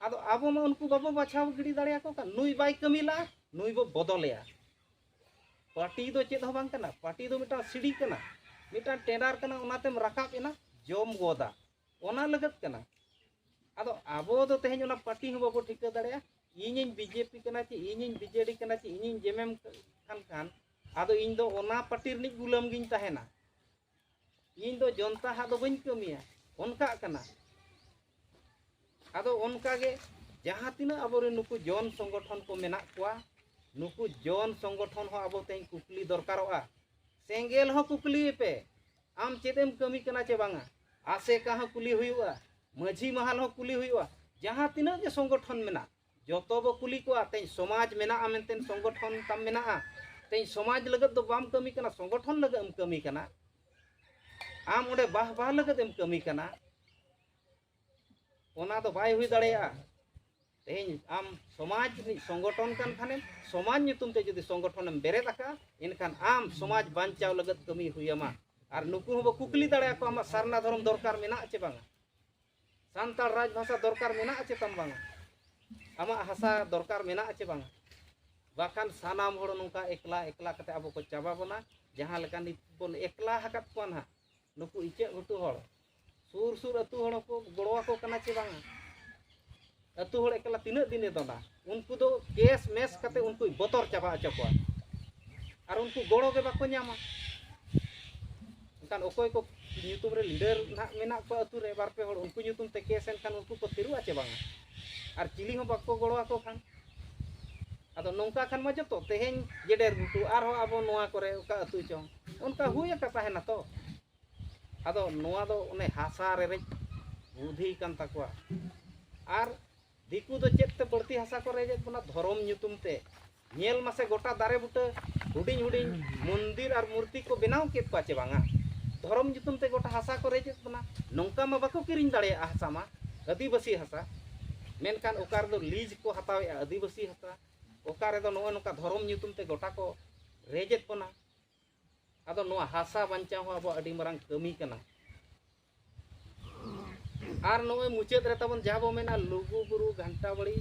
ᱟᱫᱚ ᱟᱵᱚ ᱢᱟ ᱩᱱᱠᱩ ᱵᱟᱵᱚ ᱵᱟᱪᱷᱟᱣ ᱜᱤᱰᱤ ᱫᱟᱲᱮᱭᱟᱠᱚ ᱠᱟᱱ, ᱱᱩᱭ ᱵᱟᱭ ᱠᱟᱹᱢᱤ ᱞᱟᱜᱼᱟ, ᱱᱩᱭ ᱵᱚ ᱵᱚᱫᱚᱞᱮᱭᱟ᱾ ᱯᱟᱹᱴᱤ ᱫᱚ ᱪᱮᱫ ᱦᱚᱸ ᱵᱟᱝ ᱠᱟᱱᱟ᱾ ᱯᱟᱹᱴᱤ ᱫᱚ ᱢᱤᱫᱴᱟᱝ ᱥᱤᱲᱤ ᱠᱟᱱᱟ, ᱢᱤᱫᱴᱟᱝ ᱴᱮᱸᱰᱟᱨ ᱠᱟᱱᱟ, ᱚᱱᱟᱛᱮᱢ ᱨᱟᱠᱟᱵ ᱮᱱᱟ, ᱡᱚᱢ ᱜᱚᱫᱟ, ᱚᱱᱟ ᱞᱟᱹᱜᱤᱫ ᱠᱟᱱᱟ᱾ ᱟᱫᱚ ᱟᱵᱚ ᱫᱚ ᱛᱮᱦᱮᱧ ᱚᱱᱟ ᱯᱟᱹᱴᱤ ᱦᱚᱸ ᱵᱟᱵᱚ ᱴᱷᱤᱠᱟᱹ ᱫᱟᱲᱮᱭᱟᱜᱼᱟ᱾ ᱤᱧᱤᱧ ᱵᱤᱡᱮᱯᱤ ᱠᱟᱱᱟ ᱪᱮ ᱤᱧᱤᱧ ᱵᱤᱡᱮᱰᱤ ᱠᱟᱱᱟ ᱪᱮ ᱤᱧᱤᱧ ᱡᱮᱢᱮᱢ ᱠᱟᱱ ᱠᱷᱟᱱ, ᱟᱫᱚ ᱤᱧ ᱫᱚ ᱚᱱᱟ ᱯᱟᱹᱴᱤ ᱨᱤᱱᱤᱡ ᱜᱩᱞᱟᱹᱢ ᱜᱤᱧ ᱛᱟᱦᱮᱱᱟ᱾ ᱤᱧ ᱫᱚ ᱡᱚᱱᱛᱟ ᱦᱟᱜ ᱫᱚ ᱵᱟᱹᱧ ᱠᱟᱹᱢᱤᱭᱟ, ᱚᱱᱠᱟᱜ ᱠᱟᱱᱟ᱾ ᱟᱫᱚ ᱚᱱᱠᱟᱜᱮ ᱡᱟᱦᱟᱸ ᱛᱤᱱᱟᱹᱜ ᱟᱵᱚᱨᱮᱱ ᱱᱩᱠᱩ ᱡᱚᱱ ᱥᱚᱝᱜᱚᱴᱷᱚᱱ ᱠᱚ ᱢᱮᱱᱟᱜ ᱠᱚᱣᱟ, ᱱᱩᱠᱩ ᱡᱚᱱ ᱥᱚᱝᱜᱚᱴᱷᱚᱱ ᱦᱚᱸ ᱟᱵᱚ ᱛᱮᱦᱮᱧ ᱠᱩᱠᱞᱤ ᱫᱚᱨᱠᱟᱨᱚᱜᱼᱟ᱾ ᱥᱮᱸᱜᱮᱞ ᱦᱚᱸ ᱠᱩᱠᱞᱤᱭᱮᱯᱮ, ᱟᱢ ᱪᱮᱫ ᱮᱢ ᱠᱟᱹᱢᱤ ᱠᱟᱱᱟ ᱪᱮ ᱵᱟᱝᱟ? ᱟᱥᱮᱠᱟ ᱦᱚᱸ ᱠᱩᱞᱤ ᱦᱩᱭᱩᱜᱼᱟ, ᱢᱟᱹᱡᱷᱤ ᱢᱟᱦᱟᱞ ᱦᱚᱸ ᱠᱩᱞᱤ ᱦᱩᱭᱩᱜᱼᱟ, ᱡᱟᱦᱟᱸ ᱛᱤᱱᱟᱹᱜ ᱜᱮ ᱥᱚᱝᱜᱚᱴᱷᱚᱱ ᱢᱮᱱᱟᱜ, ᱡᱚᱛᱚ ᱵᱚ ᱠᱩᱞᱤ ᱠᱚᱣᱟ᱾ ᱛᱮᱦᱮᱧ ᱥᱚᱢᱟᱡᱽ ᱢᱮᱱᱟᱜᱼᱟ ᱢᱮᱱᱛᱮ ᱥᱚᱝᱜᱚᱴᱷᱚᱱ ᱛᱟᱢ ᱢᱮᱱᱟᱜᱼᱟ, ᱛᱮᱦᱮᱧ ᱥᱚᱢᱟᱡᱽ ᱞᱟᱹᱜᱤᱫ ᱫᱚ ᱵᱟᱢ ᱠᱟᱹᱢᱤ ᱠᱟᱱᱟ, ᱥᱚᱝᱜᱚᱴᱷᱚᱱ ᱞᱟᱹᱜᱤᱫ ᱮᱢ ᱠᱟᱹᱢᱤ ᱠᱟᱱᱟ᱾ ᱟᱢ ᱚᱸᱰᱮ ᱵᱟᱦ ᱵᱟᱦ ᱞᱟᱹᱜᱤᱫ ᱮᱢ ᱠᱟᱹᱢᱤ ᱠᱟᱱᱟ, ᱚᱱᱟ ᱫᱚ ᱵᱟᱭ ᱦᱩᱭ ᱫᱟᱲᱮᱭᱟᱜᱼᱟ᱾ ᱛᱮᱦᱮᱧ ᱟᱢ ᱥᱚᱢᱟᱡᱽ ᱨᱤᱱᱤᱡ ᱥᱚᱝᱜᱚᱴᱷᱚᱱ ᱠᱟᱱ ᱠᱷᱟᱱᱮᱢ, ᱥᱚᱢᱟᱡᱽ ᱧᱩᱛᱩᱢ ᱛᱮ ᱡᱩᱫᱤ ᱥᱚᱝᱜᱚᱴᱷᱚᱱᱮᱢ ᱵᱮᱨᱮᱫ ᱟᱠᱟᱫᱼᱟ, ᱮᱱᱠᱷᱟᱱ ᱟᱢ ᱥᱚᱢᱟᱡᱽ ᱵᱟᱧᱪᱟᱣ ᱞᱟᱹᱜᱤᱫ ᱠᱟᱹᱢᱤ ᱦᱩᱭ ᱟᱢᱟ᱾ ᱟᱨ ᱱᱩᱠᱩ ᱦᱚᱸᱵᱚ ᱠᱩᱠᱞᱤ ᱫᱟᱲᱮᱭᱟᱠᱚᱣᱟ, ᱟᱢᱟᱜ ᱥᱟᱨᱱᱟ ᱫᱷᱚᱨᱚᱢ ᱫᱚᱨᱠᱟᱨ ᱢᱮᱱᱟᱜᱼᱟ ᱪᱮ ᱵᱟᱝᱟ? ᱥᱟᱱᱛᱟᱲ ᱨᱟᱡᱽ ᱵᱷᱟᱥᱟ ᱫᱚᱨᱠᱟᱨ ᱢᱮᱱᱟᱜᱼᱟ ᱪᱮ ᱛᱟᱢ ᱵᱟᱝᱟ? ᱟᱢᱟᱜ ᱦᱟᱥᱟ ᱫᱚᱨᱠᱟᱨ ᱢᱮᱱᱟᱜᱼᱟ ᱪᱮ ᱵᱟᱝᱟ? ᱵᱟᱠᱷᱟᱱ ᱥᱟᱱᱟᱢ ᱦᱚᱲ ᱱᱚᱝᱠᱟ ᱮᱠᱞᱟ ᱮᱠᱞᱟ ᱠᱟᱛᱮ ᱟᱵᱚ ᱠᱚ ᱪᱟᱵᱟ ᱵᱚᱱᱟ, ᱡᱟᱦᱟᱸ ᱞᱮᱠᱟ ᱱᱤᱛ ᱵᱚᱱ ᱮᱠᱞᱟ ᱟᱠᱟᱫ ᱠᱚᱣᱟ ᱱᱟᱦᱟᱜ᱾ ᱱᱩᱠᱩ ᱤᱪᱟᱹᱜ ᱜᱷᱩᱴᱩ ᱦᱚᱲ, ᱥᱩᱨ ᱥᱩᱨ ᱟᱹᱛᱩ ᱦᱚᱲ ᱦᱚᱸᱠᱚ ᱜᱚᱲᱚ ᱟᱠᱚ ᱠᱟᱱᱟ ᱪᱮ ᱵᱟᱝᱟ? ᱟᱹᱛᱩ ᱦᱚᱲ ᱮᱠᱞᱟ ᱛᱤᱱᱟᱹᱜ ᱫᱤᱱᱮ ᱫᱚᱱᱟ? ᱩᱱᱠᱩ ᱫᱚ ᱠᱮᱥ ᱢᱮᱥ ᱠᱟᱛᱮ ᱩᱱᱠᱩᱭ ᱵᱚᱛᱚᱨ ᱪᱟᱵᱟ ᱦᱚᱪᱚ ᱠᱚᱣᱟ᱾ ᱟᱨ ᱩᱱᱠᱩ ᱜᱚᱲᱚ ᱜᱮ ᱵᱟᱠᱚ ᱧᱟᱢᱟ᱾ ᱮᱱᱠᱷᱟᱱ ᱚᱠᱚᱭ ᱠᱚ ᱧᱩᱛᱩᱢ ᱨᱮ ᱞᱤᱰᱟᱨ ᱱᱟᱦᱟᱜ ᱢᱮᱱᱟᱜ ᱠᱚᱣᱟ ᱟᱹᱛᱩ ᱨᱮ ᱵᱟᱨ ᱯᱮ ᱦᱚᱲ, ᱩᱱᱠᱩ ᱧᱩᱛᱩᱢ ᱛᱮ ᱠᱮᱥ ᱮᱱᱠᱷᱟᱱ ᱩᱱᱠᱩ ᱠᱚ ᱛᱷᱤᱨᱚᱜᱼᱟ ᱪᱮ ᱵᱟᱝᱟ? ᱟᱨ ᱪᱤᱞᱤ ᱦᱚᱸ ᱵᱟᱠᱚ ᱜᱚᱲᱚ ᱟᱠᱚ ᱠᱷᱟᱱ᱾ ᱟᱫᱚ ᱱᱚᱝᱠᱟ ᱠᱷᱟᱱ ᱢᱟ ᱡᱚᱛᱚ ᱛᱮᱦᱮᱧ ᱡᱮᱰᱮᱨ ᱜᱷᱩᱴᱩ, ᱟᱨᱦᱚᱸ ᱟᱵᱚ ᱱᱚᱣᱟ ᱠᱚᱨᱮ ᱚᱠᱟ ᱟᱹᱛᱩ ᱪᱚᱝ ᱚᱱᱠᱟ ᱦᱩᱭ ᱟᱠᱟ ᱛᱟᱦᱮᱱᱟ ᱛᱚ᱾ ᱟᱫᱚ ᱱᱚᱣᱟ ᱫᱚ ᱚᱱᱮ ᱦᱟᱥᱟ ᱨᱮᱨᱮᱡ ᱵᱩᱫᱷᱤ ᱠᱟᱱ ᱛᱟᱠᱚᱣᱟ᱾ ᱟᱨ ᱫᱤᱠᱩ ᱫᱚ ᱪᱮᱫ ᱛᱮ ᱵᱟᱹᱲᱛᱤ ᱦᱟᱥᱟ ᱠᱚ ᱨᱮᱡᱮᱫ ᱵᱚᱱᱟ? ᱫᱷᱚᱨᱚᱢ ᱧᱩᱛᱩᱢ ᱛᱮ᱾ ᱧᱮᱞ ᱢᱟᱥᱮ, ᱜᱚᱴᱟ ᱫᱟᱨᱮ ᱵᱩᱴᱟᱹ, ᱦᱩᱰᱤᱧ ᱦᱩᱰᱤᱧ ᱢᱚᱱᱫᱤᱨ ᱟᱨ ᱢᱩᱨᱛᱤ ᱠᱚ ᱵᱮᱱᱟᱣ ᱠᱮᱫ ᱠᱚᱣᱟ ᱪᱮ ᱵᱟᱝᱟ? ᱫᱷᱚᱨᱚᱢ ᱧᱩᱛᱩᱢ ᱛᱮ ᱜᱚᱴᱟ ᱦᱟᱥᱟ ᱠᱚ ᱨᱮᱡᱮᱫ ᱵᱚᱱᱟ᱾ ᱱᱚᱝᱠᱟ ᱢᱟ ᱵᱟᱠᱚ ᱠᱤᱨᱤᱧ ᱫᱟᱲᱮᱭᱟᱜᱼᱟ ᱦᱟᱥᱟ ᱢᱟ, ᱟᱹᱫᱤᱵᱟᱹᱥᱤ ᱦᱟᱥᱟ᱾ ᱢᱮᱱᱠᱷᱟᱱ ᱚᱠᱟ ᱨᱮᱫᱚ ᱞᱤᱡᱽ ᱠᱚ ᱦᱟᱛᱟᱣᱮᱫᱼᱟ ᱟᱹᱫᱤᱵᱟᱹᱥᱤ ᱦᱟᱥᱟ, ᱚᱠᱟ ᱨᱮᱫᱚ ᱱᱚᱜᱼᱚ ᱱᱚᱝᱠᱟ ᱫᱷᱚᱨᱚᱢ ᱧᱩᱛᱩᱢ ᱛᱮ ᱜᱚᱴᱟ ᱠᱚ ᱨᱮᱡᱮᱫ ᱵᱚᱱᱟ᱾ ᱟᱫᱚ ᱱᱚᱣᱟ ᱦᱟᱥᱟ ᱵᱟᱧᱪᱟᱣ ᱦᱚᱸ ᱟᱵᱚᱣᱟᱜ ᱟᱹᱰᱤ ᱢᱟᱨᱟᱝ ᱠᱟᱹᱢᱤ ᱠᱟᱱᱟ᱾ ᱟᱨ ᱱᱚᱜᱼᱚᱭ ᱢᱩᱪᱟᱹᱫ ᱨᱮ ᱛᱟᱵᱚᱱ ᱡᱟᱦᱟᱸ ᱵᱚ ᱢᱮᱱᱟ, ᱞᱩᱜᱩ ᱵᱩᱨᱩ, ᱜᱷᱟᱱᱴᱟ ᱵᱟᱲᱤ,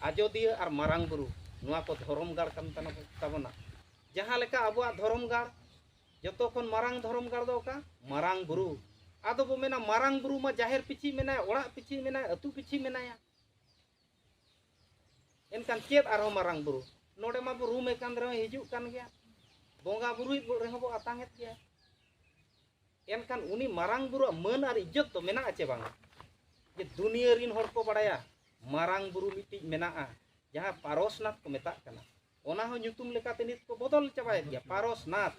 ᱟᱡᱚᱫᱤᱭᱟᱹ ᱟᱨ ᱢᱟᱨᱟᱝ ᱵᱩᱨᱩ, ᱱᱚᱣᱟ ᱠᱚ ᱫᱷᱚᱨᱚᱢ ᱜᱟᱲ ᱠᱟᱱ ᱛᱟᱵᱚᱱᱟ᱾ ᱡᱟᱦᱟᱸ ᱞᱮᱠᱟ ᱟᱵᱚᱣᱟᱜ ᱫᱷᱚᱨᱚᱢ ᱜᱟᱲ, ᱡᱚᱛᱚ ᱠᱷᱚᱱ ᱢᱟᱨᱟᱝ ᱫᱷᱚᱨᱚᱢ ᱜᱟᱲ ᱫᱚ ᱚᱠᱟ? ᱢᱟᱨᱟᱝ ᱵᱩᱨᱩ᱾ ᱟᱫᱚ ᱵᱚ ᱢᱮᱱᱟ ᱢᱟᱨᱟᱝ ᱵᱩᱨᱩ ᱢᱟ ᱡᱟᱦᱮᱨ ᱯᱤᱪᱷᱤ ᱢᱮᱱᱟᱭᱟ, ᱚᱲᱟᱜ ᱯᱤᱪᱷᱤ ᱢᱮᱱᱟᱭᱟ, ᱟᱹᱛᱩ ᱯᱤᱪᱷᱤ ᱢᱮᱱᱟᱭᱟ᱾ ᱮᱱᱠᱷᱟᱱ ᱪᱮᱫ ᱟᱨᱦᱚᱸ ᱢᱟᱨᱟᱝ ᱵᱩᱨᱩ? ᱱᱚᱰᱮ ᱢᱟ ᱵᱚ ᱨᱩᱢᱮ ᱠᱟᱱ ᱨᱮᱦᱚᱸ ᱦᱤᱡᱩᱜ ᱠᱟᱱ ᱜᱮᱭᱟ, ᱵᱚᱸᱜᱟ ᱵᱩᱨᱩᱭᱮᱫ ᱨᱮᱦᱚᱸ ᱵᱚ ᱟᱛᱟᱝᱮᱫ ᱜᱮᱭᱟ᱾ ᱮᱱᱠᱷᱟᱱ ᱩᱱᱤ ᱢᱟᱨᱟᱝ ᱵᱩᱨᱩᱣᱟᱜ ᱢᱟᱹᱱ ᱟᱨ ᱤᱡᱽᱡᱚᱛ ᱫᱚ ᱢᱮᱱᱟᱜᱼᱟ ᱪᱮ ᱵᱟᱝᱟ? ᱡᱮ ᱫᱩᱱᱤᱭᱟᱹ ᱨᱤᱱ ᱦᱚᱲ ᱠᱚ ᱵᱟᱲᱟᱭᱟ ᱢᱟᱨᱟᱝ ᱵᱩᱨᱩ ᱢᱤᱫᱴᱤᱡ ᱢᱮᱱᱟᱜᱼᱟ, ᱡᱟᱦᱟᱸ ᱯᱟᱨᱚᱥᱱᱟᱛᱷ ᱠᱚ ᱢᱮᱛᱟᱜ ᱠᱟᱱᱟ᱾ ᱚᱱᱟ ᱦᱚᱸ ᱧᱩᱛᱩᱢ ᱞᱮᱠᱟᱛᱮ ᱱᱤᱛ ᱠᱚ ᱵᱚᱫᱚᱞ ᱪᱟᱵᱟᱭᱮᱫ ᱜᱮᱭᱟ, ᱯᱟᱨᱚᱥᱱᱟᱛᱷ᱾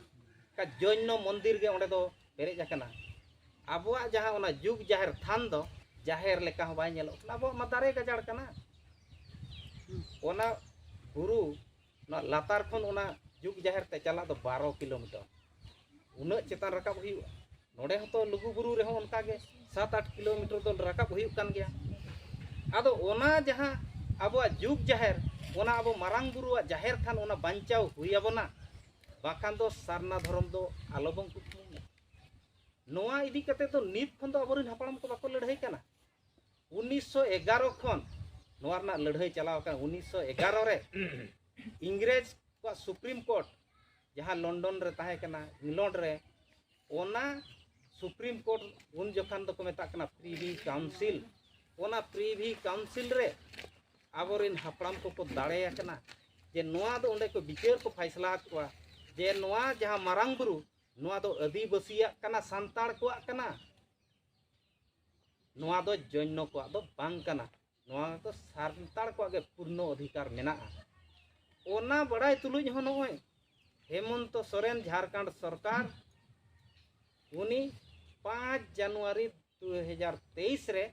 ᱚᱱᱠᱟ ᱡᱚᱭᱱᱚ ᱢᱚᱱᱫᱤᱨ ᱜᱮ ᱚᱸᱰᱮ ᱫᱚ ᱯᱮᱨᱮᱡ ᱟᱠᱟᱱᱟ᱾ ᱟᱵᱚᱣᱟᱜ ᱡᱟᱦᱟᱸ ᱚᱱᱟ ᱡᱩᱜᱽ ᱡᱟᱦᱮᱨ ᱛᱷᱟᱱ ᱫᱚ ᱡᱟᱦᱮᱨ ᱞᱮᱠᱟ ᱦᱚᱸ ᱵᱟᱭ ᱧᱮᱞᱚᱜ ᱠᱟᱱᱟ, ᱟᱵᱚᱣᱟᱜ ᱢᱟ ᱫᱟᱨᱮ ᱜᱟᱡᱟᱲ ᱠᱟᱱᱟ᱾ ᱚᱱᱟ ᱵᱩᱨᱩ, ᱚᱱᱟ ᱞᱟᱛᱟᱨ ᱠᱷᱚᱱ ᱚᱱᱟ ᱡᱩᱜᱽ ᱡᱟᱦᱮᱨ ᱛᱮ ᱪᱟᱞᱟᱜ ᱫᱚ ᱵᱟᱨᱚ ᱠᱤᱞᱳᱢᱤᱴᱟᱨ, ᱩᱱᱟᱹᱜ ᱪᱮᱛᱟᱱ ᱨᱟᱠᱟᱵ ᱦᱩᱭᱩᱜᱼᱟ᱾ ᱱᱚᱰᱮ ᱦᱚᱸᱛᱚ ᱞᱩᱜᱩ ᱵᱩᱨᱩ ᱨᱮᱦᱚᱸ ᱚᱱᱠᱟ ᱜᱮ ᱥᱟᱛ ᱟᱴ ᱠᱤᱞᱳᱢᱤᱴᱟᱨ ᱫᱚ ᱨᱟᱠᱟᱵ ᱦᱩᱭᱩᱜ ᱠᱟᱱ ᱜᱮᱭᱟ᱾ ᱟᱫᱚ ᱚᱱᱟ ᱡᱟᱦᱟᱸ ᱟᱵᱚᱣᱟᱜ ᱡᱩᱜᱽ ᱡᱟᱦᱮᱨ, ᱚᱱᱟ ᱟᱵᱚ ᱢᱟᱨᱟᱝ ᱵᱩᱨᱩᱣᱟᱜ ᱡᱟᱦᱮᱨ ᱛᱷᱟᱱ, ᱚᱱᱟ ᱵᱟᱧᱪᱟᱣ ᱦᱩᱭ ᱟᱵᱚᱱᱟ, ᱵᱟᱠᱷᱟᱱ ᱫᱚ ᱥᱟᱨᱱᱟ ᱫᱷᱚᱨᱚᱢ ᱫᱚ ᱟᱞᱚᱵᱚᱱ ᱠᱩᱠᱢᱩᱭᱟ᱾ ᱱᱚᱣᱟ ᱤᱫᱤ ᱠᱟᱛᱮ ᱫᱚ ᱱᱤᱛ ᱠᱷᱚᱱ ᱫᱚ ᱟᱵᱚᱨᱮᱱ ᱦᱟᱯᱲᱟᱢ ᱠᱚ ᱵᱟᱠᱚ ᱞᱟᱹᱲᱦᱟᱹᱭ ᱠᱟᱱᱟ᱾ ᱩᱱᱤᱥᱥᱚ ᱮᱜᱟᱨᱚ ᱠᱷᱚᱱ ᱱᱚᱣᱟ ᱨᱮᱱᱟᱜ ᱞᱟᱹᱲᱦᱟᱹᱭ ᱪᱟᱞᱟᱣ ᱟᱠᱟᱱᱟ᱾ ᱩᱱᱤᱥᱥᱚ ᱮᱜᱟᱨᱚ ᱨᱮ ᱤᱝᱨᱮᱡᱽ ᱠᱚᱣᱟᱜ ᱥᱩᱯᱨᱤᱢ ᱠᱳᱨᱴ, ᱡᱟᱦᱟᱸ ᱞᱚᱱᱰᱚᱱ ᱨᱮ ᱛᱟᱦᱮᱸ ᱠᱟᱱᱟ, ᱤᱝᱞᱚᱱᱰ ᱨᱮ, ᱚᱱᱟ ᱥᱩᱯᱨᱤᱢ ᱠᱳᱨᱴ ᱩᱱ ᱡᱚᱠᱷᱟᱱ ᱫᱚᱠᱚ ᱢᱮᱛᱟᱜ ᱠᱟᱱᱟ ᱯᱨᱤᱵᱷᱤ ᱠᱟᱣᱩᱱᱥᱤᱞ᱾ ᱚᱱᱟ ᱯᱨᱤᱵᱷᱤ ᱠᱟᱣᱩᱱᱥᱤᱞ ᱨᱮ ᱟᱵᱚᱨᱮᱱ ᱦᱟᱯᱲᱟᱢ ᱠᱚᱠᱚ ᱫᱟᱲᱮ ᱟᱠᱟᱱᱟ ᱡᱮ ᱱᱚᱣᱟ ᱫᱚ ᱚᱸᱰᱮ ᱠᱚ ᱵᱤᱪᱟᱹᱨ ᱠᱚ ᱯᱷᱟᱭᱥᱞᱟ ᱟᱫ ᱠᱚᱣᱟ ᱡᱮ ᱱᱚᱣᱟ ᱡᱟᱦᱟᱸ ᱢᱟᱨᱟᱝ ᱵᱩᱨᱩ, ᱱᱚᱣᱟ ᱫᱚ ᱟᱹᱫᱤᱵᱟᱹᱥᱤᱭᱟᱜ ᱠᱟᱱᱟ, ᱥᱟᱱᱛᱟᱲ ᱠᱚᱣᱟᱜ ᱠᱟᱱᱟ, ᱱᱚᱣᱟ ᱫᱚ ᱡᱚᱭᱱᱚ ᱠᱚᱣᱟᱜ ᱫᱚ ᱵᱟᱝ ᱠᱟᱱᱟ, ᱱᱚᱣᱟ ᱫᱚ ᱥᱟᱱᱛᱟᱲ ᱠᱚᱣᱟᱜ ᱜᱮ ᱯᱩᱨᱱᱚ ᱚᱫᱷᱤᱠᱟᱨ ᱢᱮᱱᱟᱜᱼᱟ᱾ ᱚᱱᱟ ᱵᱟᱲᱟᱭ ᱛᱩᱞᱩᱡ ᱦᱚᱸ ᱱᱚᱜᱼᱚᱭ ᱦᱮᱢᱚᱱᱛᱚ ᱥᱚᱨᱮᱱ, ᱡᱷᱟᱲᱠᱷᱚᱸᱰ ᱥᱚᱨᱠᱟᱨ, ᱩᱱᱤ ᱯᱟᱸᱪ ᱡᱟᱱᱩᱣᱟᱨᱤ ᱫᱩ ᱦᱟᱡᱟᱨ ᱛᱮᱭᱤᱥ ᱨᱮ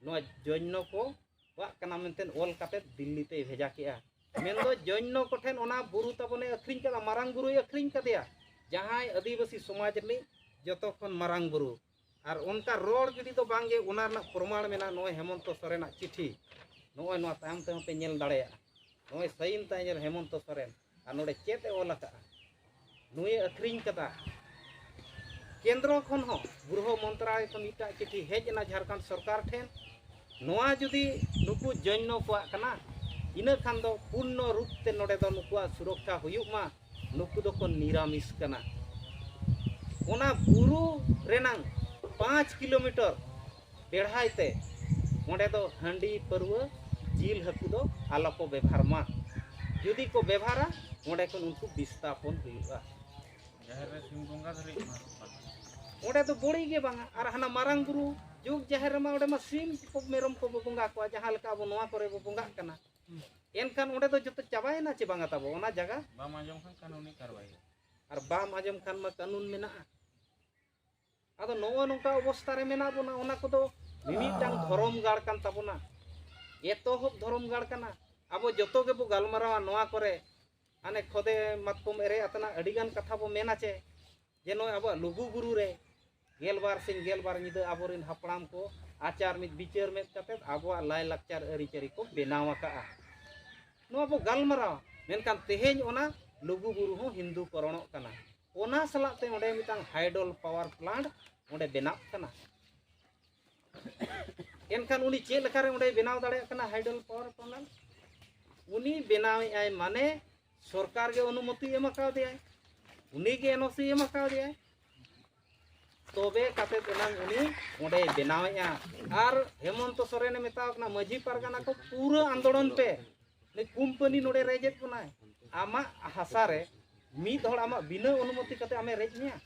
ᱱᱚᱣᱟ ᱡᱚᱭᱱᱚ ᱠᱚᱣᱟᱜ ᱠᱟᱱᱟ ᱢᱮᱱᱛᱮ ᱚᱞ ᱠᱟᱛᱮ ᱫᱤᱞᱞᱤ ᱛᱮᱭ ᱵᱷᱮᱡᱟ ᱠᱮᱜᱼᱟ᱾ ᱢᱮᱱᱫᱚ ᱡᱚᱭᱱᱚ ᱠᱚᱴᱷᱮᱱ ᱚᱱᱟ ᱵᱩᱨᱩ ᱛᱟᱵᱚᱱᱮ ᱟᱹᱠᱷᱨᱤᱧ ᱠᱟᱫᱟ, ᱢᱟᱨᱟᱝ ᱵᱩᱨᱩᱭ ᱟᱹᱠᱷᱨᱤᱧ ᱠᱟᱫᱮᱭᱟ, ᱡᱟᱦᱟᱸᱭ ᱟᱹᱫᱤᱵᱟᱹᱥᱤ ᱥᱚᱢᱟᱡᱽ ᱨᱤᱱᱤᱡ ᱡᱚᱛᱚ ᱠᱷᱚᱱ ᱢᱟᱨᱟᱝ ᱵᱩᱨᱩ᱾ ᱟᱨ ᱚᱱᱠᱟ ᱨᱚᱲ ᱜᱤᱰᱤ ᱫᱚ ᱵᱟᱝᱜᱮ, ᱚᱱᱟ ᱨᱮᱱᱟᱜ ᱯᱨᱚᱢᱟᱬ ᱢᱮᱱᱟᱜᱼᱟ᱾ ᱱᱚᱜᱼᱚᱭ ᱦᱮᱢᱚᱱᱛᱚ ᱥᱚᱨᱮᱱᱟᱜ ᱪᱤᱴᱷᱤ, ᱱᱚᱜᱼᱚᱭ ᱱᱚᱣᱟ ᱛᱟᱭᱚᱢ ᱛᱮᱦᱚᱸ ᱯᱮ ᱧᱮᱞ ᱫᱟᱲᱮᱭᱟᱜᱼᱟ᱾ ᱱᱚᱜᱼᱚᱭ ᱥᱟᱭᱤᱱ ᱛᱟᱭ ᱧᱮᱞ ᱦᱮᱢᱚᱱᱛᱚ ᱥᱚᱨᱮᱱ, ᱟᱨ ᱱᱚᱰᱮ ᱪᱮᱫ ᱮ ᱚᱞ ᱟᱠᱟᱫᱼᱟ, ᱱᱩᱭᱮ ᱟᱹᱠᱷᱨᱤᱧ ᱠᱟᱫᱟ᱾ ᱠᱮᱱᱫᱨᱚ ᱠᱷᱚᱱ ᱦᱚᱸ, ᱜᱨᱚᱦᱚ ᱢᱚᱱᱛᱨᱟᱞᱚᱭ ᱠᱷᱚᱱ ᱢᱤᱫᱴᱟᱝ ᱪᱤᱴᱷᱤ ᱦᱮᱡ ᱮᱱᱟ ᱡᱷᱟᱲᱠᱷᱚᱸᱰ ᱥᱚᱨᱠᱟᱨ ᱴᱷᱮᱱ, ᱱᱚᱣᱟ ᱡᱩᱫᱤ ᱱᱩᱠᱩ ᱡᱚᱭᱱᱚ ᱠᱚᱣᱟᱜ ᱠᱟᱱᱟ, ᱤᱱᱟᱹ ᱠᱷᱟᱱ ᱫᱚ ᱯᱩᱨᱱᱚ ᱨᱩᱯ ᱛᱮ ᱱᱚᱰᱮ ᱫᱚ ᱱᱩᱠᱩᱣᱟᱜ ᱥᱩᱨᱚᱠᱠᱷᱟ ᱦᱩᱭᱩᱜ ᱢᱟ, ᱱᱩᱠᱩ ᱫᱚᱠᱚ ᱱᱤᱨᱟᱢᱤᱥ ᱠᱟᱱᱟ᱾ ᱚᱱᱟ ᱵᱩᱨᱩ ᱨᱮᱱᱟᱝ ᱯᱟᱸᱪ ᱠᱤᱞᱳᱢᱤᱴᱟᱨ ᱵᱮᱲᱦᱟᱭ ᱛᱮ ᱚᱸᱰᱮ ᱫᱚ ᱦᱟᱺᱰᱤ ᱯᱟᱹᱨᱣᱟᱹ ᱡᱤᱞ ᱦᱟᱹᱠᱩ ᱫᱚ ᱟᱞᱚ ᱠᱚ ᱵᱮᱵᱷᱟᱨ ᱢᱟ᱾ ᱡᱩᱫᱤ ᱠᱚ ᱵᱮᱵᱷᱟᱨᱟ, ᱚᱸᱰᱮ ᱠᱷᱚᱱ ᱩᱱᱠᱩ ᱵᱤᱥᱛᱟᱯᱚᱱ ᱦᱩᱭᱩᱜᱼᱟ᱾ ᱡᱟᱦᱮᱨ ᱨᱮ ᱥᱤᱢ ᱵᱚᱸᱜᱟ ᱫᱷᱟᱹᱨᱤᱡ ᱚᱱᱟ ᱫᱚ ᱵᱟᱝ᱾ ᱚᱸᱰᱮ ᱫᱚ ᱵᱚᱲᱤ ᱜᱮ ᱵᱟᱝᱟ᱾ ᱟᱨ ᱦᱟᱱᱟ ᱢᱟᱨᱟᱝ ᱵᱩᱨᱩ ᱡᱩᱜᱽ ᱡᱟᱦᱮᱨ ᱨᱮᱢᱟ ᱚᱸᱰᱮ ᱢᱟ ᱥᱤᱢ ᱠᱚ ᱢᱮᱨᱚᱢ ᱠᱚᱵᱚ ᱵᱚᱸᱜᱟ ᱠᱚᱣᱟ, ᱡᱟᱦᱟᱸ ᱞᱮᱠᱟ ᱟᱵᱚ ᱱᱚᱣᱟ ᱠᱚᱨᱮ ᱵᱚ ᱵᱚᱸᱜᱟᱜ ᱠᱟᱱᱟ᱾ ᱮᱱᱠᱷᱟᱱ ᱚᱸᱰᱮ ᱫᱚ ᱡᱚᱛᱚ ᱪᱟᱵᱟᱭᱮᱱᱟ ᱪᱮ ᱵᱟᱝᱟ ᱛᱟᱵᱚ ᱚᱱᱟ ᱡᱟᱭᱜᱟ? ᱵᱟᱢ ᱟᱸᱡᱚᱢ ᱠᱷᱟᱱ ᱠᱟᱹᱱᱩᱱᱤ ᱠᱟᱨᱣᱟᱭ ᱦᱩᱭᱩᱜᱼᱟ᱾ ᱟᱨ ᱵᱟᱢ ᱟᱸᱡᱚᱢ ᱠᱷᱟᱱ ᱢᱟ ᱠᱟᱹᱱᱩᱱ ᱢᱮᱱᱟᱜᱼᱟ᱾ ᱟᱫᱚ ᱱᱚᱜᱼᱚ ᱱᱚᱝᱠᱟ ᱚᱵᱚᱥᱛᱷᱟ ᱨᱮ ᱢᱮᱱᱟᱜ ᱵᱚᱱᱟ, ᱚᱱᱟ ᱠᱚᱫᱚ ᱢᱤᱢᱤᱫᱴᱟᱝ ᱫᱷᱚᱨᱚᱢ ᱜᱟᱲ ᱠᱟᱱ ᱛᱟᱵᱚᱱᱟ᱾ ᱮᱛᱚᱦᱚᱵ ᱫᱷᱚᱨᱚᱢ ᱜᱟᱲ ᱠᱟᱱᱟ᱾ ᱟᱵᱚ ᱡᱚᱛᱚ ᱜᱮᱵᱚ ᱜᱟᱞᱢᱟᱨᱟᱣᱟ ᱱᱚᱣᱟ ᱠᱚᱨᱮ, ᱦᱟᱱᱮ ᱠᱷᱚᱫᱮ ᱢᱟᱛᱠᱚᱢ ᱮᱨᱮ ᱟᱛᱮᱱᱟᱜ ᱟᱹᱰᱤᱜᱟᱱ ᱠᱟᱛᱷᱟ ᱵᱚ ᱢᱮᱱᱟ ᱪᱮ, ᱡᱮ ᱱᱚᱜᱼᱚᱭ ᱟᱵᱚᱣᱟᱜ ᱞᱩᱜᱩ ᱵᱩᱨᱩ ᱨᱮ ᱜᱮᱞᱵᱟᱨ ᱥᱤᱧ ᱜᱮᱞᱵᱟᱨ ᱧᱤᱫᱟᱹ ᱟᱵᱚᱨᱮᱱ ᱦᱟᱯᱲᱟᱢ ᱠᱚ ᱟᱪᱟᱨ ᱢᱤᱫ ᱵᱤᱪᱟᱹᱨ ᱢᱮᱫ ᱠᱟᱛᱮᱫ ᱟᱵᱚᱣᱟᱜ ᱞᱟᱭᱼᱞᱟᱠᱪᱟᱨ ᱟᱹᱨᱤᱪᱟᱹᱞᱤ ᱠᱚ ᱵᱮᱱᱟᱣ ᱟᱠᱟᱜᱼᱟ᱾ ᱱᱚᱣᱟ ᱵᱚ ᱜᱟᱞᱢᱟᱨᱟᱣᱟ, ᱢᱮᱱᱠᱷᱟᱱ ᱛᱮᱦᱮᱧ ᱚᱱᱟ ᱞᱩᱜᱩ ᱵᱩᱨᱩ ᱦᱚᱸ ᱦᱤᱱᱫᱩ ᱠᱚᱨᱚᱱᱚᱜ ᱠᱟᱱᱟ᱾ ᱚᱱᱟ ᱥᱟᱞᱟᱜ ᱛᱮ ᱚᱸᱰᱮ ᱢᱤᱫᱴᱟᱝ ᱦᱟᱭᱰᱚᱞ ᱯᱟᱣᱟᱨ ᱯᱞᱟᱱᱴ ᱚᱸᱰᱮ ᱵᱮᱱᱟᱜ ᱠᱟᱱᱟ᱾ ᱮᱱᱠᱷᱟᱱ ᱩᱱᱤ ᱪᱮᱫ ᱞᱮᱠᱟᱨᱮ ᱚᱸᱰᱮ ᱵᱮᱱᱟᱣ ᱫᱟᱲᱮᱭᱟᱜ ᱠᱟᱱᱟ ᱦᱟᱭᱰᱚᱞ ᱯᱟᱣᱟᱨ ᱯᱞᱟᱱᱴ? ᱩᱱᱤ ᱵᱮᱱᱟᱣᱮᱫ ᱟᱭ, ᱢᱟᱱᱮ ᱥᱚᱨᱠᱟᱨ ᱜᱮ ᱚᱱᱩᱢᱚᱛᱤ ᱮᱢ ᱟᱠᱟᱣᱫᱮᱭᱟᱭ, ᱩᱱᱤ ᱜᱮ ᱮᱱ ᱳ ᱥᱤ ᱮᱢ ᱟᱠᱟᱣᱫᱮᱭᱟᱭ᱾ ᱛᱚᱵᱮ ᱠᱟᱛᱮᱫ ᱮᱱᱟᱝ ᱩᱱᱤ ᱚᱸᱰᱮᱭ ᱵᱮᱱᱟᱣᱮᱫᱼᱟ᱾ ᱟᱨ ᱦᱮᱢᱚᱱᱛᱚ ᱥᱚᱨᱮᱱᱮ ᱢᱮᱛᱟᱣ ᱠᱟᱱᱟ, ᱢᱟᱹᱡᱷᱤ ᱯᱟᱨᱜᱟᱱᱟ ᱠᱚ, ᱯᱩᱨᱟᱹ ᱟᱱᱫᱳᱞᱚᱱ ᱯᱮ, ᱱᱩᱭ ᱠᱳᱢᱯᱟᱱᱤ ᱱᱚᱰᱮ ᱨᱮᱡᱮᱫ ᱵᱚᱱᱟᱭ᱾ ᱟᱢᱟᱜ ᱦᱟᱥᱟ ᱨᱮ ᱢᱤᱫ ᱦᱚᱲ ᱟᱢᱟᱜ ᱵᱤᱱᱟᱹ ᱚᱱᱩᱢᱚᱛᱤ ᱠᱟᱛᱮ ᱟᱢᱮ ᱨᱮᱡ ᱢᱮᱭᱟ?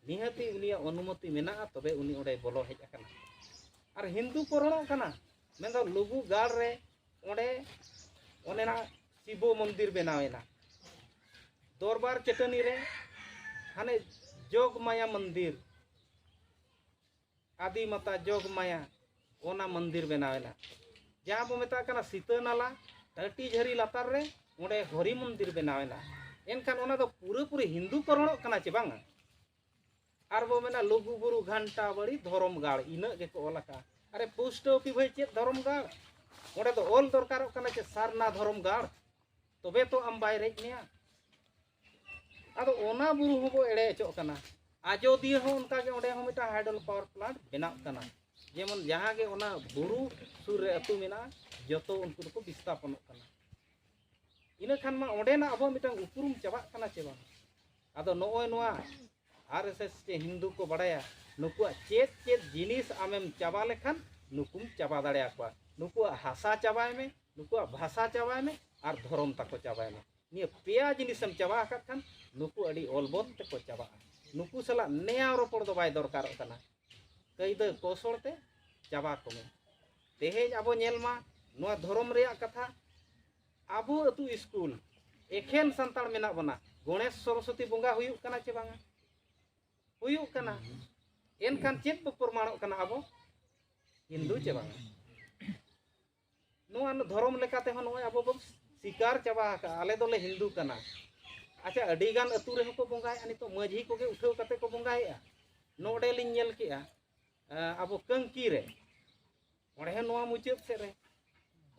ᱱᱤᱦᱟᱹᱛᱤ ᱩᱱᱤᱭᱟᱜ ᱚᱱᱩᱢᱚᱛᱤ ᱢᱮᱱᱟᱜᱼᱟ, ᱛᱚᱵᱮ ᱩᱱᱤ ᱚᱸᱰᱮᱭ ᱵᱚᱞᱚ ᱦᱮᱡ ᱟᱠᱟᱱᱟ᱾ ᱟᱨ ᱦᱤᱱᱫᱩ ᱠᱚ ᱨᱚᱲᱚᱜ ᱠᱟᱱᱟ, ᱢᱮᱱᱫᱚ ᱞᱩᱜᱩ ᱜᱟᱲ ᱨᱮ ᱚᱸᱰᱮ ᱚᱱᱮᱱᱟᱜ ᱥᱤᱵᱚ ᱢᱚᱱᱫᱤᱨ ᱵᱮᱱᱟᱣᱮᱱᱟ᱾ ᱫᱚᱨᱵᱟᱨ ᱪᱟᱹᱴᱟᱹᱱᱤ ᱨᱮ ᱦᱟᱱᱮ ᱡᱚᱜᱽ ᱢᱟᱭᱟ ᱢᱚᱱᱫᱤᱨ, ᱟᱫᱤ ᱢᱟᱛᱟ ᱡᱚᱜᱽ ᱢᱟᱭᱟ, ᱚᱱᱟ ᱢᱚᱱᱫᱤᱨ ᱵᱮᱱᱟᱣᱮᱱᱟ᱾ ᱡᱟᱦᱟᱸ ᱵᱚ ᱢᱮᱛᱟᱜ ᱠᱟᱱᱟ ᱥᱤᱛᱟᱹ ᱱᱟᱞᱟ, ᱴᱟᱹᱴᱤ ᱡᱷᱟᱹᱨᱤ ᱞᱟᱛᱟᱨ ᱨᱮ ᱚᱸᱰᱮ ᱦᱚᱨᱤ ᱢᱚᱱᱫᱤᱨ ᱵᱮᱱᱟᱣᱮᱱᱟ᱾ ᱮᱱᱠᱷᱟᱱ ᱚᱱᱟ ᱫᱚ ᱯᱩᱨᱟᱹᱯᱩᱨᱤ ᱦᱤᱱᱫᱩ ᱠᱚ ᱨᱚᱲᱚᱜ ᱠᱟᱱᱟ ᱪᱮ ᱵᱟᱝᱟ? ᱟᱨ ᱵᱚ ᱢᱮᱱᱟ ᱞᱩᱜᱩ ᱵᱩᱨᱩ ᱜᱷᱟᱱᱴᱟ ᱵᱟᱲᱤ ᱫᱷᱚᱨᱚᱢ ᱜᱟᱲ, ᱤᱱᱟᱹᱜ ᱜᱮᱠᱚ ᱚᱞ ᱟᱠᱟᱫᱼᱟ᱾ ᱟᱨᱮ ᱯᱩᱥᱴᱟᱹᱣ ᱯᱤ ᱵᱷᱟᱹᱭ, ᱪᱮᱫ ᱫᱷᱚᱨᱚᱢ ᱜᱟᱲ? ᱚᱸᱰᱮ ᱫᱚ ᱚᱞ ᱫᱚᱨᱠᱟᱨᱚᱜ ᱠᱟᱱᱟ ᱪᱮ ᱥᱟᱨᱱᱟ ᱫᱷᱚᱨᱚᱢ ᱜᱟᱲ, ᱛᱚᱵᱮ ᱛᱚ ᱟᱢ ᱵᱟᱭ ᱨᱮᱡ ᱢᱮᱭᱟ᱾ ᱟᱫᱚ ᱚᱱᱟ ᱵᱩᱨᱩ ᱦᱚᱸᱵᱚ ᱮᱲᱮ ᱦᱚᱪᱚᱜ ᱠᱟᱱᱟ᱾ ᱟᱡᱚᱫᱤᱭᱟᱹ ᱦᱚᱸ ᱚᱱᱠᱟᱜᱮ, ᱚᱸᱰᱮ ᱦᱚᱸ ᱢᱤᱫᱴᱟᱝ ᱦᱟᱭᱰᱨᱚᱞ ᱯᱟᱣᱟᱨ ᱯᱞᱟᱱᱴ ᱵᱮᱱᱟᱜ ᱠᱟᱱᱟ᱾ ᱡᱮᱢᱚᱱ ᱡᱟᱦᱟᱸ ᱜᱮ ᱚᱱᱟ ᱵᱩᱨᱩ ᱥᱩᱨ ᱨᱮ ᱟᱹᱛᱩ ᱢᱮᱱᱟᱜᱼᱟ, ᱡᱚᱛᱚ ᱩᱱᱠᱩ ᱫᱚᱠᱚ ᱵᱤᱥᱛᱷᱟᱯᱚᱱᱚᱜ ᱠᱟᱱᱟ᱾ ᱤᱱᱟᱹ ᱠᱷᱟᱱ ᱢᱟ ᱚᱸᱰᱮᱱᱟᱜ ᱟᱵᱚᱣᱟᱜ ᱢᱤᱫᱴᱟᱝ ᱩᱯᱨᱩᱢ ᱪᱟᱵᱟᱜ ᱠᱟᱱᱟ ᱪᱮ ᱵᱟᱝ? ᱟᱫᱚ ᱱᱚᱜᱼᱚᱭ ᱱᱚᱣᱟ ᱟᱨ ᱮᱥ ᱮᱥ ᱪᱮ ᱦᱤᱱᱫᱩ ᱠᱚ ᱵᱟᱲᱟᱭᱟ, ᱱᱩᱠᱩᱣᱟᱜ ᱪᱮᱫ ᱪᱮᱫ ᱡᱤᱱᱤᱥ ᱟᱢᱮᱢ ᱪᱟᱵᱟ ᱞᱮᱠᱷᱟᱱ ᱱᱩᱠᱩᱢ ᱪᱟᱵᱟ ᱫᱟᱲᱮᱭᱟᱠᱚᱣᱟ᱾ ᱱᱩᱠᱩᱣᱟᱜ ᱦᱟᱥᱟ ᱪᱟᱵᱟᱭ ᱢᱮ, ᱱᱩᱠᱩᱣᱟᱜ ᱵᱷᱟᱥᱟ ᱪᱟᱵᱟᱭ ᱢᱮ, ᱟᱨ ᱫᱷᱚᱨᱚᱢ ᱛᱟᱠᱚ ᱪᱟᱵᱟᱭ ᱢᱮ᱾ ᱱᱤᱭᱟᱹ ᱯᱮᱭᱟ ᱡᱤᱱᱤᱥᱮᱢ ᱪᱟᱵᱟ ᱟᱠᱟᱫ ᱠᱷᱟᱱ ᱱᱩᱠᱩ ᱟᱹᱰᱤ ᱚᱞᱵᱚᱛ ᱛᱮᱠᱚ ᱪᱟᱵᱟᱜᱼᱟ᱾ ᱱᱩᱠᱩ ᱥᱟᱞᱟᱜ ᱱᱮᱭᱟᱣ ᱨᱚᱯᱚᱲ ᱫᱚ ᱵᱟᱭ ᱫᱚᱨᱠᱟᱨᱚᱜ ᱠᱟᱱᱟ᱾ ᱠᱟᱹᱭᱫᱟᱹ ᱠᱚᱣᱥᱚᱞ ᱛᱮ ᱪᱟᱵᱟ ᱠᱚᱢᱮ᱾ ᱛᱮᱦᱮᱧ ᱟᱵᱚ ᱧᱮᱞ ᱢᱟ, ᱱᱚᱣᱟ ᱫᱷᱚᱨᱚᱢ ᱨᱮᱭᱟᱜ ᱠᱟᱛᱷᱟ, ᱟᱵᱚ ᱟᱹᱛᱩ ᱥᱠᱩᱞ ᱮᱠᱷᱮᱱ ᱥᱟᱱᱛᱟᱲ ᱢᱮᱱᱟᱜ ᱵᱚᱱᱟ, ᱜᱚᱬᱮᱥ ᱥᱚᱨᱚᱥᱚᱛᱤ ᱵᱚᱸᱜᱟ ᱦᱩᱭᱩᱜ ᱠᱟᱱᱟ ᱪᱮ ᱵᱟᱝᱟ? ᱦᱩᱭᱩᱜ ᱠᱟᱱᱟ᱾ ᱮᱱᱠᱷᱟᱱ ᱪᱮᱫ ᱵᱚ ᱯᱨᱚᱢᱟᱬᱚᱜ ᱠᱟᱱᱟ ᱟᱵᱚ? ᱦᱤᱱᱫᱩ ᱪᱮ ᱵᱟᱝᱟ? ᱱᱚᱣᱟ ᱫᱷᱚᱨᱚᱢ ᱞᱮᱠᱟ ᱛᱮᱦᱚᱸ ᱱᱚᱜᱼᱚᱭ ᱟᱵᱚ ᱵᱚᱱ ᱥᱤᱠᱟᱨ ᱪᱟᱵᱟ ᱟᱠᱟᱫᱼᱟ, ᱟᱞᱮ ᱫᱚᱞᱮ ᱦᱤᱱᱫᱩ ᱠᱟᱱᱟ᱾ ᱟᱪᱪᱷᱟ, ᱟᱹᱰᱤ ᱜᱟᱱ ᱟᱹᱛᱩ ᱨᱮᱦᱚᱸ ᱠᱚ ᱵᱚᱸᱜᱟᱭᱮᱫᱼᱟ, ᱱᱤᱛᱚᱜ ᱢᱟᱹᱡᱷᱤ ᱠᱚᱜᱮ ᱩᱴᱷᱟᱹᱣ ᱠᱟᱛᱮ ᱠᱚ ᱵᱚᱸᱜᱟᱭᱮᱫᱼᱟ᱾ ᱱᱚᱰᱮ ᱞᱤᱧ ᱧᱮᱞ ᱠᱮᱜᱼᱟ, ᱮᱸ, ᱟᱵᱚ ᱠᱟᱹᱝᱠᱤ ᱨᱮ, ᱚᱸᱰᱮ ᱦᱚᱸ ᱱᱚᱣᱟ ᱢᱩᱪᱟᱹᱫ ᱥᱮᱫ ᱨᱮ,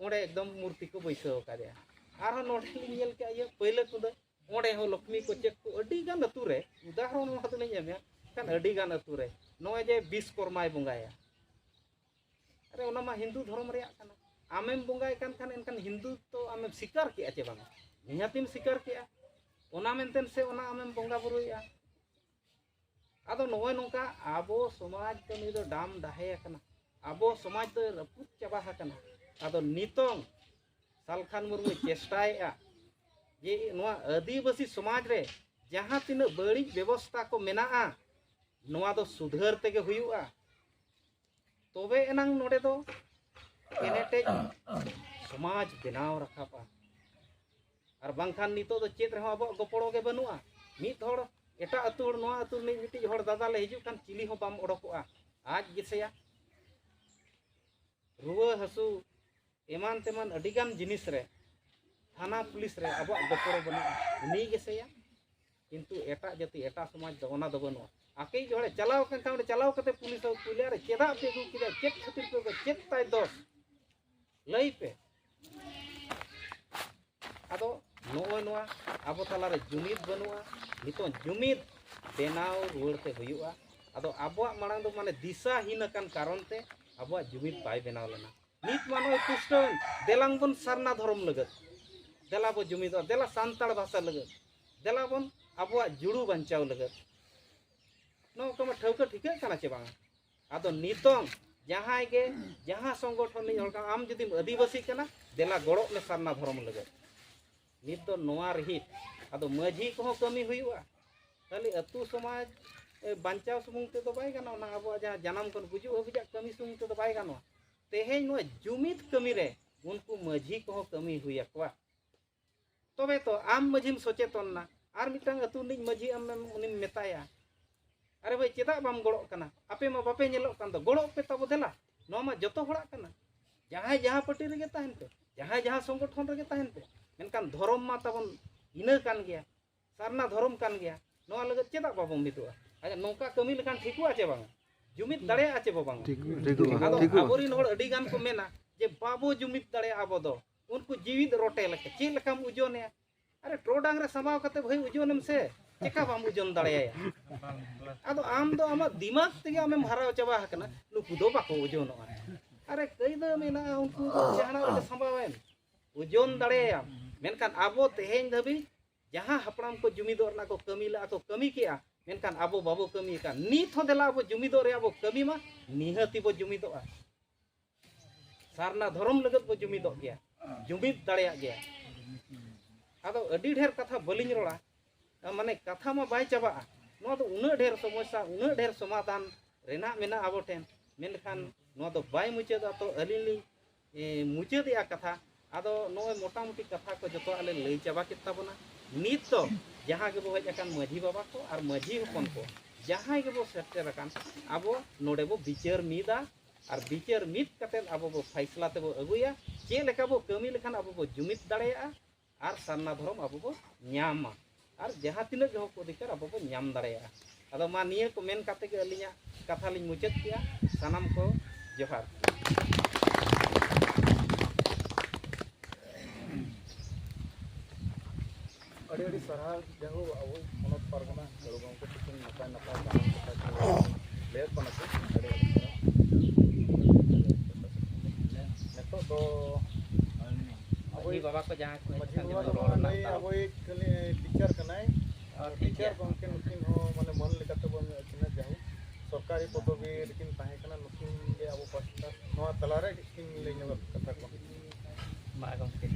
ᱚᱸᱰᱮ ᱮᱠᱫᱚᱢ ᱢᱩᱨᱛᱤ ᱠᱚ ᱵᱟᱹᱭᱥᱟᱹᱣ ᱟᱠᱟᱫᱮᱭᱟ᱾ ᱟᱨᱦᱚᱸ ᱱᱚᱰᱮ ᱞᱤᱧ ᱧᱮᱞ ᱠᱮᱜᱼᱟ, ᱤᱭᱟᱹ ᱯᱟᱹᱭᱞᱟᱹ ᱠᱩᱫᱟᱹ, ᱚᱸᱰᱮ ᱦᱚᱸ ᱞᱚᱠᱷᱢᱤ ᱠᱚ ᱪᱮᱫ ᱠᱚ, ᱟᱹᱰᱤ ᱜᱟᱱ ᱟᱹᱛᱩ ᱨᱮ, ᱩᱫᱟᱦᱚᱨᱚᱱ ᱱᱚᱣᱟ ᱫᱚᱞᱤᱧ ᱮᱢᱮᱜᱼᱟ, ᱠᱷᱟᱱ ᱟᱹᱰᱤ ᱜᱟᱱ ᱟᱹᱛᱩ ᱨᱮ ᱱᱚᱜᱼᱚᱭ ᱡᱮ ᱵᱤᱥᱠᱚᱨᱢᱟᱭ ᱵᱚᱸᱜᱟᱭᱟ, ᱟᱨᱮ, ᱚᱱᱟ ᱢᱟ ᱦᱤᱱᱫᱩ ᱫᱷᱚᱨᱚᱢ ᱨᱮᱭᱟᱜ ᱠᱟᱱᱟ᱾ ᱟᱢᱮᱢ ᱵᱚᱸᱜᱟᱭ ᱠᱟᱱ ᱠᱷᱟᱱ ᱮᱱᱠᱷᱟᱱ ᱦᱤᱱᱫᱩ ᱛᱚ ᱟᱢᱮᱢ ᱥᱤᱠᱟᱨ ᱠᱮᱜᱼᱟ ᱪᱮ ᱵᱟᱝᱟ? ᱱᱤᱦᱟᱹᱛᱤᱢ ᱥᱤᱠᱟᱨ ᱠᱮᱜᱼᱟ᱾ ᱚᱱᱟ ᱢᱮᱱᱛᱮ ᱥᱮ ᱚᱱᱟ ᱟᱢᱮᱢ ᱵᱚᱸᱜᱟ ᱵᱩᱨᱩᱭᱮᱜᱼᱟ? ᱟᱫᱚ ᱱᱚᱜᱼᱚᱭ ᱱᱚᱝᱠᱟ ᱟᱵᱚ ᱥᱚᱢᱟᱡᱽ ᱫᱚ ᱱᱩᱭ ᱫᱚ ᱰᱟᱢ ᱰᱟᱦᱮ ᱟᱠᱟᱱᱟ᱾ ᱟᱵᱚ ᱥᱚᱢᱟᱡᱽ ᱫᱚ ᱨᱟᱹᱯᱩᱫ ᱪᱟᱵᱟ ᱟᱠᱟᱱᱟ᱾ ᱟᱫᱚ ᱱᱤᱛᱚᱝ ᱥᱟᱞᱠᱷᱟᱱ ᱢᱩᱨᱢᱩᱭ ᱪᱮᱥᱴᱟᱭᱮᱜᱼᱟ ᱡᱮ ᱱᱚᱣᱟ ᱟᱹᱫᱤᱵᱟᱹᱥᱤ ᱥᱚᱢᱟᱡᱽ ᱨᱮ ᱡᱟᱦᱟᱸ ᱛᱤᱱᱟᱹᱜ ᱵᱟᱹᱲᱤᱡ ᱵᱮᱵᱚᱥᱛᱟ ᱠᱚ ᱢᱮᱱᱟᱜᱼᱟ, ᱱᱚᱣᱟ ᱫᱚ ᱥᱩᱫᱷᱟᱹᱨ ᱛᱮᱜᱮ ᱦᱩᱭᱩᱜᱼᱟ᱾ ᱛᱚᱵᱮ ᱮᱱᱟᱝ ᱱᱚᱰᱮ ᱫᱚ ᱠᱮᱱᱮᱴᱮᱡ ᱥᱚᱢᱟᱡᱽ ᱵᱮᱱᱟᱣ ᱨᱟᱠᱟᱵᱼᱟ᱾ ᱟᱨ ᱵᱟᱝᱠᱷᱟᱱ ᱱᱤᱛᱚᱜ ᱫᱚ ᱪᱮᱫ ᱨᱮᱦᱚᱸ ᱟᱵᱚᱣᱟᱜ ᱜᱚᱯᱚᱲᱚ ᱜᱮ ᱵᱟᱹᱱᱩᱜᱼᱟ᱾ ᱢᱤᱫ ᱦᱚᱲ ᱮᱴᱟᱜ ᱟᱹᱛᱩ ᱦᱚᱲ ᱱᱚᱣᱟ ᱟᱹᱛᱩ ᱨᱤᱱᱤᱡ ᱢᱤᱫᱴᱤᱡ ᱦᱚᱲ ᱫᱟᱫᱟ ᱞᱮ ᱦᱤᱡᱩᱜ ᱠᱷᱟᱱ ᱪᱤᱞᱤ ᱦᱚᱸ ᱵᱟᱢ ᱚᱰᱚᱠᱚᱜᱼᱟ᱾ ᱟᱡ ᱜᱮᱥᱮᱭᱟ᱾ ᱨᱩᱣᱟᱹ ᱦᱟᱹᱥᱩ ᱮᱢᱟᱱ ᱛᱮᱢᱟᱱ ᱟᱹᱰᱤᱜᱟᱱ ᱡᱤᱱᱤᱥ ᱨᱮ ᱛᱷᱟᱱᱟ ᱯᱩᱞᱤᱥ ᱨᱮ ᱟᱵᱚᱣᱟᱜ ᱜᱚᱯᱚᱲᱚ ᱵᱟᱹᱱᱩᱜᱼᱟ, ᱩᱱᱤ ᱜᱮᱥᱮᱭᱟ᱾ ᱠᱤᱱᱛᱩ ᱮᱴᱟᱜ ᱡᱟᱹᱛᱤ, ᱮᱴᱟᱜ ᱥᱚᱢᱟᱡᱽ ᱫᱚ ᱚᱱᱟ ᱫᱚ ᱵᱟᱹᱱᱩᱜᱼᱟ᱾ ᱟᱠᱮᱭᱤᱡ ᱦᱚᱲᱮ ᱪᱟᱞᱟᱣ ᱟᱠᱟᱱ ᱠᱷᱟᱱ ᱚᱸᱰᱮ ᱪᱟᱞᱟᱣ ᱠᱟᱛᱮ ᱯᱩᱞᱤᱥ ᱦᱚᱸ ᱠᱩᱞᱤᱭᱟ, "ᱟᱨᱮ, ᱪᱮᱫᱟᱜ ᱯᱮ ᱟᱹᱜᱩ ᱠᱮᱫᱟ? ᱪᱮᱫ ᱠᱷᱟᱹᱛᱤᱨ ᱯᱮ ᱟᱹᱜᱩ, ᱪᱮᱫ ᱛᱟᱭ ᱫᱚᱥ? ᱞᱟᱹᱭ ᱯᱮ᱾" ᱟᱫᱚ ᱱᱚᱜᱼᱚᱭ ᱱᱚᱣᱟ ᱟᱵᱚ ᱛᱟᱞᱟᱨᱮ ᱡᱩᱢᱤᱫ ᱵᱟᱹᱱᱩᱜᱼᱟ᱾ ᱱᱤᱛᱚᱜ ᱡᱩᱢᱤᱫ ᱵᱮᱱᱟᱣ ᱨᱩᱣᱟᱹᱲ ᱛᱮ ᱦᱩᱭᱩᱜᱼᱟ᱾ ᱟᱫᱚ ᱟᱵᱚᱣᱟᱜ ᱢᱟᱲᱟᱝ ᱫᱚ ᱢᱟᱱᱮ ᱫᱤᱥᱟᱹᱦᱤᱱ ᱟᱠᱟᱱ ᱠᱟᱨᱚᱱ ᱛᱮ ᱟᱵᱚᱣᱟᱜ ᱡᱩᱢᱤᱫ ᱵᱟᱭ ᱵᱮᱱᱟᱣ ᱞᱮᱱᱟ᱾ ᱱᱤᱛ ᱢᱟ ᱱᱚᱜᱼᱚᱭ ᱯᱩᱥᱴᱟᱹᱣ ᱮᱱ, ᱫᱮᱞᱟᱝ ᱵᱚᱱ ᱥᱟᱨᱱᱟ ᱫᱷᱚᱨᱚᱢ ᱞᱟᱹᱜᱤᱫ᱾ ᱫᱮᱞᱟ ᱵᱚ ᱡᱩᱢᱤᱫᱚᱜᱼᱟ, ᱫᱮᱞᱟ ᱥᱟᱱᱛᱟᱲ ᱵᱷᱟᱥᱟ ᱞᱟᱹᱜᱤᱫ, ᱫᱮᱞᱟ ᱵᱚᱱ ᱟᱵᱚᱣᱟᱜ ᱡᱩᱲᱩ ᱵᱟᱧᱪᱟᱣ ᱞᱟᱹᱜᱤᱫ᱾ ᱱᱚᱣᱟ ᱠᱚ ᱢᱟ ᱴᱷᱟᱹᱣᱠᱟᱹ ᱴᱷᱤᱠᱟᱹᱜ ᱠᱟᱱᱟ ᱪᱮ ᱵᱟᱝ? ᱟᱫᱚ ᱱᱤᱛᱚᱝ ᱡᱟᱦᱟᱸᱭ ᱜᱮ, ᱡᱟᱦᱟᱸ ᱥᱚᱝᱜᱚᱴᱷᱚᱱ ᱨᱤᱱᱤᱡ ᱦᱚᱲ ᱠᱟᱱᱟ, ᱟᱢ ᱡᱩᱫᱤᱢ ᱟᱹᱫᱤᱵᱟᱹᱥᱤ ᱠᱟᱱᱟ, ᱫᱮᱞᱟ ᱜᱚᱲᱚᱜ ᱢᱮ ᱥᱟᱨᱱᱟ ᱫᱷᱚᱨᱚᱢ ᱞᱟᱹᱜᱤᱫ᱾ ᱱᱤᱛ ᱫᱚ ᱱᱚᱣᱟ ᱨᱤᱦᱤᱴ, ᱟᱫᱚ ᱢᱟᱹᱡᱷᱤ ᱠᱚᱦᱚᱸ ᱠᱟᱹᱢᱤ ᱦᱩᱭᱩᱜᱼᱟ᱾ ᱠᱷᱟᱹᱞᱤ ᱟᱹᱛᱩ ᱥᱚᱢᱟᱡᱽ ᱮ, ᱵᱟᱧᱪᱟᱣ ᱥᱩᱢᱩᱝ ᱛᱮᱫᱚ ᱵᱟᱭ ᱜᱟᱱᱚᱜᱼᱟ, ᱚᱱᱟ ᱟᱵᱚᱣᱟᱜ ᱡᱟᱦᱟᱸ ᱡᱟᱱᱟᱢ ᱠᱷᱚᱱ ᱜᱩᱡᱩᱜ ᱦᱟᱹᱵᱤᱡᱟᱜ ᱠᱟᱹᱢᱤ ᱥᱩᱢᱩᱝ ᱛᱮᱫᱚ ᱵᱟᱭ ᱜᱟᱱᱚᱜᱼᱟ᱾ ᱛᱮᱦᱮᱧ ᱱᱚᱣᱟ ᱡᱩᱢᱤᱫ ᱠᱟᱹᱢᱤ ᱨᱮ ᱩᱱᱠᱩ ᱢᱟᱹᱡᱷᱤ ᱠᱚᱦᱚᱸ ᱠᱟᱹᱢᱤ ᱦᱩᱭ ᱟᱠᱚᱣᱟ᱾ ᱛᱚᱵᱮ ᱛᱚ ᱟᱢ ᱢᱟᱹᱡᱷᱤᱢ ᱥᱚᱪᱮᱛᱚᱱ ᱱᱟ, ᱟᱨ ᱢᱤᱫᱴᱟᱝ ᱟᱹᱛᱩ ᱨᱤᱱᱤᱡ ᱢᱟᱹᱡᱷᱤ ᱟᱢᱮᱢ, ᱩᱱᱤᱢ ᱢᱮᱛᱟᱭᱟ, "ᱟᱨᱮ ᱵᱷᱟᱹᱭ, ᱪᱮᱫᱟᱜ ᱵᱟᱢ ᱜᱚᱲᱚᱜ ᱠᱟᱱᱟ? ᱟᱯᱮ ᱢᱟ ᱵᱟᱯᱮ ᱧᱮᱞᱚᱜ ᱠᱟᱱ ᱫᱚ, ᱜᱚᱲᱚᱜ ᱯᱮ ᱛᱟᱵᱚ ᱫᱮᱞᱟ, ᱱᱚᱣᱟ ᱢᱟ ᱡᱚᱛᱚ ᱦᱚᱲᱟᱜ ᱠᱟᱱᱟ᱾ ᱡᱟᱦᱟᱸᱭ ᱡᱟᱦᱟᱸ ᱯᱟᱹᱴᱤ ᱨᱮᱜᱮ ᱛᱟᱦᱮᱱ ᱯᱮ, ᱡᱟᱦᱟᱸᱭ ᱡᱟᱦᱟᱸ ᱥᱚᱝᱜᱚᱴᱷᱚᱱ ᱨᱮᱜᱮ ᱛᱟᱦᱮᱱ ᱯᱮ, ᱢᱮᱱᱠᱷᱟᱱ ᱫᱷᱚᱨᱚᱢ ᱢᱟ ᱛᱟᱵᱚᱱ ᱤᱱᱟᱹ ᱠᱟᱱ ᱜᱮᱭᱟ, ᱥᱟᱨᱱᱟ ᱫᱷᱚᱨᱚᱢ ᱠᱟᱱ ᱜᱮᱭᱟ, ᱱᱚᱣᱟ ᱞᱟᱹᱜᱤᱫ ᱪᱮᱫᱟᱜ ᱵᱟᱵᱚᱱ ᱢᱤᱫᱚᱜᱼᱟ?" ᱟᱪᱪᱷᱟ, ᱱᱚᱝᱠᱟ ᱠᱟᱹᱢᱤ ᱞᱮᱠᱷᱟᱱ ᱴᱷᱤᱠᱚᱜᱼᱟ ᱪᱮ ᱵᱟᱝᱟ? ᱡᱩᱢᱤᱫ ᱫᱟᱲᱮᱭᱟᱜᱼᱟ ᱪᱮ ᱵᱟᱵᱟᱝᱟ? ᱴᱷᱤᱠ, ᱴᱷᱤᱠᱚᱜᱼᱟ᱾ ᱟᱫᱚ ᱴᱷᱤᱠᱚᱜᱼᱟ᱾ ᱟᱵᱚᱨᱮᱱ ᱦᱚᱲ ᱟᱹᱰᱤ ᱜᱟᱱ ᱠᱚ ᱢᱮᱱᱟ ᱡᱮ, "ᱵᱟᱵᱚ ᱡᱩᱢᱤᱫ ᱫᱟᱲᱮᱭᱟᱜᱼᱟ ᱟᱵᱚ ᱫᱚ, ᱩᱱᱠᱩ ᱡᱤᱣᱤᱫ ᱨᱚᱴᱮ ᱞᱮᱠᱟ ᱪᱮᱫ ᱞᱮᱠᱟᱢ ᱳᱡᱚᱱᱮᱭᱟ?" ᱟᱨᱮ, ᱴᱚᱨᱚᱰᱟᱝ ᱨᱮ ᱥᱟᱢᱵᱟᱣ ᱠᱟᱛᱮ ᱵᱷᱟᱹᱭ ᱳᱡᱚᱱᱮᱢ ᱥᱮ, ᱪᱮᱠᱟ ᱵᱟᱢ ᱳᱡᱚᱱ ᱫᱟᱲᱮᱭᱟᱭᱟ? ᱟᱫᱚ ᱟᱢ ᱫᱚ ᱟᱢᱟᱜ ᱫᱤᱢᱟᱜᱽ ᱛᱮᱜᱮ ᱟᱢᱮᱢ ᱦᱟᱨᱟᱣ ᱪᱟᱵᱟ ᱟᱠᱟᱱᱟ, ᱱᱩᱠᱩ ᱫᱚ ᱵᱟᱠᱚ ᱳᱡᱚᱱᱚᱜᱼᱟ᱾ ᱟᱨᱮ, ᱠᱟᱹᱭᱫᱟᱹ ᱢᱮᱱᱟᱜᱼᱟ, ᱩᱱᱠᱩ ᱫᱚ ᱡᱟᱦᱟᱱᱟᱜ ᱨᱮᱜᱮ ᱥᱟᱢᱵᱟᱣᱮᱢ, ᱳᱡᱚᱱ ᱫᱟᱲᱮᱭᱟᱭᱟᱢ᱾ ᱢᱮᱱᱠᱷᱟᱱ ᱟᱵᱚ ᱛᱮᱦᱮᱧ ᱫᱷᱟᱹᱵᱤᱡ ᱡᱟᱦᱟᱸ ᱦᱟᱯᱲᱟᱢ ᱠᱚ ᱡᱩᱢᱤᱫᱚᱜ ᱨᱮᱱᱟᱜ ᱠᱚ ᱠᱟᱹᱢᱤ ᱞᱮᱫᱼᱟ, ᱠᱚ ᱠᱟᱹᱢᱤ ᱠᱮᱜᱼᱟ, ᱢᱮᱱᱠᱷᱟᱱ ᱟᱵᱚ ᱵᱟᱵᱚ ᱠᱟᱹᱢᱤ ᱟᱠᱟᱫ᱾ ᱱᱤᱛ ᱦᱚᱸ ᱫᱮᱞᱟ ᱟᱵᱚ ᱡᱩᱢᱤᱫᱚᱜ ᱨᱮᱭᱟᱜ ᱵᱚ ᱠᱟᱹᱢᱤ ᱢᱟ, ᱱᱤᱦᱟᱹᱛᱤ ᱵᱚ ᱡᱩᱢᱤᱫᱚᱜᱼᱟ᱾ ᱥᱟᱨᱱᱟ ᱫᱷᱚᱨᱚᱢ ᱞᱟᱹᱜᱤᱫ ᱵᱚ ᱡᱩᱢᱤᱫᱚᱜ ᱜᱮᱭᱟ, ᱡᱩᱢᱤᱫ ᱫᱟᱲᱮᱭᱟᱜ ᱜᱮᱭᱟ᱾ ᱟᱫᱚ ᱟᱹᱰᱤ ᱰᱷᱮᱨ ᱠᱟᱛᱷᱟ ᱵᱟᱹᱞᱤᱧ ᱨᱚᱲᱟ, ᱢᱟᱱᱮ ᱠᱟᱛᱷᱟ ᱢᱟ ᱵᱟᱭ ᱪᱟᱵᱟᱜᱼᱟ᱾ ᱱᱚᱣᱟ ᱫᱚ ᱩᱱᱟᱹᱜ ᱰᱷᱮᱨ ᱥᱚᱢᱚᱥᱥᱟ, ᱩᱱᱟᱹᱜ ᱰᱷᱮᱨ ᱥᱚᱢᱟᱫᱷᱟᱱ ᱨᱮᱱᱟᱜ ᱢᱮᱱᱟᱜᱼᱟ ᱟᱵᱚ ᱴᱷᱮᱱ, ᱢᱮᱱᱠᱷᱟᱱ ᱱᱚᱣᱟ ᱫᱚ ᱵᱟᱭ ᱢᱩᱪᱟᱹᱫᱚᱜᱼᱟ᱾ ᱛᱚ ᱟᱹᱞᱤᱧ ᱞᱤᱧ, ᱮ, ᱢᱩᱪᱟᱹᱫᱮᱜᱼᱟ ᱠᱟᱛᱷᱟ᱾ ᱟᱫᱚ ᱱᱚᱜᱼᱚᱭ ᱢᱚᱴᱟᱢᱩᱴᱤ ᱠᱟᱛᱷᱟ ᱠᱚ ᱡᱚᱛᱚᱣᱟᱜ ᱞᱮ ᱞᱟᱹᱭ ᱪᱟᱵᱟ ᱠᱮᱫ ᱛᱟᱵᱚᱱᱟ᱾ ᱱᱤᱛ ᱫᱚ ᱡᱟᱦᱟᱸ ᱜᱮᱵᱚ ᱦᱮᱡ ᱟᱠᱟᱱ ᱢᱟᱹᱡᱷᱤ ᱵᱟᱵᱟ ᱠᱚ ᱟᱨ ᱢᱟᱹᱡᱷᱤ ᱦᱚᱯᱚᱱ ᱠᱚ, ᱡᱟᱦᱟᱸᱭ ᱜᱮᱵᱚ ᱥᱮᱴᱮᱨ ᱟᱠᱟᱱ, ᱟᱵᱚ ᱱᱚᱰᱮ ᱵᱚ ᱵᱤᱪᱟᱹᱨ ᱢᱤᱫᱟ ᱟᱨ ᱵᱤᱪᱟᱹᱨ ᱢᱤᱫ ᱠᱟᱛᱮᱫ ᱟᱵᱚ ᱵᱚ ᱯᱷᱟᱭᱥᱞᱟ ᱛᱮᱵᱚ ᱟᱹᱜᱩᱭᱟ᱾ ᱪᱮᱫ ᱞᱮᱠᱟ ᱵᱚ ᱠᱟᱹᱢᱤ ᱞᱮᱠᱷᱟᱱ ᱟᱵᱚ ᱵᱚ ᱡᱩᱢᱤᱫ ᱫᱟᱲᱮᱭᱟᱜᱼᱟ ᱟᱨ ᱥᱟᱨᱱᱟ ᱫᱷᱚᱨᱚᱢ ᱟᱵᱚ ᱵᱚ ᱧᱟᱢᱟ ᱟᱨ ᱡᱟᱦᱟᱸ ᱛᱤᱱᱟᱹᱜ ᱜᱮ ᱦᱚᱠ ᱚᱫᱷᱤᱠᱟᱨ ᱟᱵᱚ ᱵᱚ ᱧᱟᱢ ᱫᱟᱲᱮᱭᱟᱜᱼᱟ᱾ ᱟᱫᱚ ᱢᱟ ᱱᱤᱭᱟᱹ ᱠᱚ ᱢᱮᱱ ᱠᱟᱛᱮ ᱜᱮ ᱟᱹᱞᱤᱧᱟᱜ ᱠᱟᱛᱷᱟ ᱞᱤᱧ ᱢᱩᱪᱟᱹᱫ ᱠᱮᱜᱼᱟ᱾ ᱥᱟᱱᱟᱢ ᱠᱚ ᱡᱚᱦᱟᱨ᱾ ᱟᱹᱰᱤ ᱟᱹᱰᱤ ᱥᱟᱨᱦᱟᱣ᱾ ᱡᱟᱭᱦᱳᱠ, ᱟᱵᱚ ᱯᱚᱱᱚᱛ ᱯᱟᱨᱜᱟᱱᱟ ᱜᱟᱹᱲᱩ ᱜᱚᱢᱠᱮ ᱛᱤᱠᱤᱱ ᱱᱟᱯᱟᱭ ᱱᱟᱯᱟᱭ ᱫᱟᱢᱟᱱ ᱠᱟᱛᱷᱟ ᱠᱚ ᱞᱟᱹᱭᱟᱫ ᱵᱚᱱᱟ ᱠᱚ᱾ ᱟᱹᱰᱤ ᱟᱹᱰᱤ ᱥᱟᱨᱦᱟᱣ᱾ ᱱᱤᱛᱚᱜ ᱫᱚ ᱢᱟᱹᱡᱷᱤ ᱵᱟᱵᱟ ᱠᱚ ᱡᱟᱦᱟᱸ ᱠᱚ ᱢᱟᱹᱡᱷᱤ ᱦᱳᱭ, ᱠᱷᱟᱹᱞᱤ ᱴᱤᱪᱟᱨ ᱠᱟᱱᱟᱭ᱾ ᱟᱨ ᱴᱤᱪᱟᱨ ᱜᱚᱢᱠᱮ ᱱᱩᱠᱤᱱ ᱦᱚᱸ ᱢᱟᱱᱮ ᱢᱟᱹᱱ ᱞᱮᱠᱟᱛᱮ ᱵᱚᱱ ᱟᱹᱠᱤᱱᱟ, ᱡᱟᱭᱦᱳᱠ ᱥᱚᱨᱠᱟᱨᱤ ᱯᱚᱫᱚᱵᱤ ᱨᱮᱠᱤᱱ ᱛᱟᱦᱮᱸ ᱠᱟᱱᱟ᱾ ᱱᱩᱠᱤᱱ ᱜᱮ ᱟᱵᱚ ᱯᱟᱥᱴᱟ ᱱᱚᱣᱟ ᱛᱟᱞᱟᱨᱮ ᱠᱤᱱ ᱞᱟᱹᱭ ᱧᱚᱜ ᱠᱟᱛᱷᱟ ᱠᱚ᱾ ᱢᱟ ᱜᱚᱢᱠᱮ᱾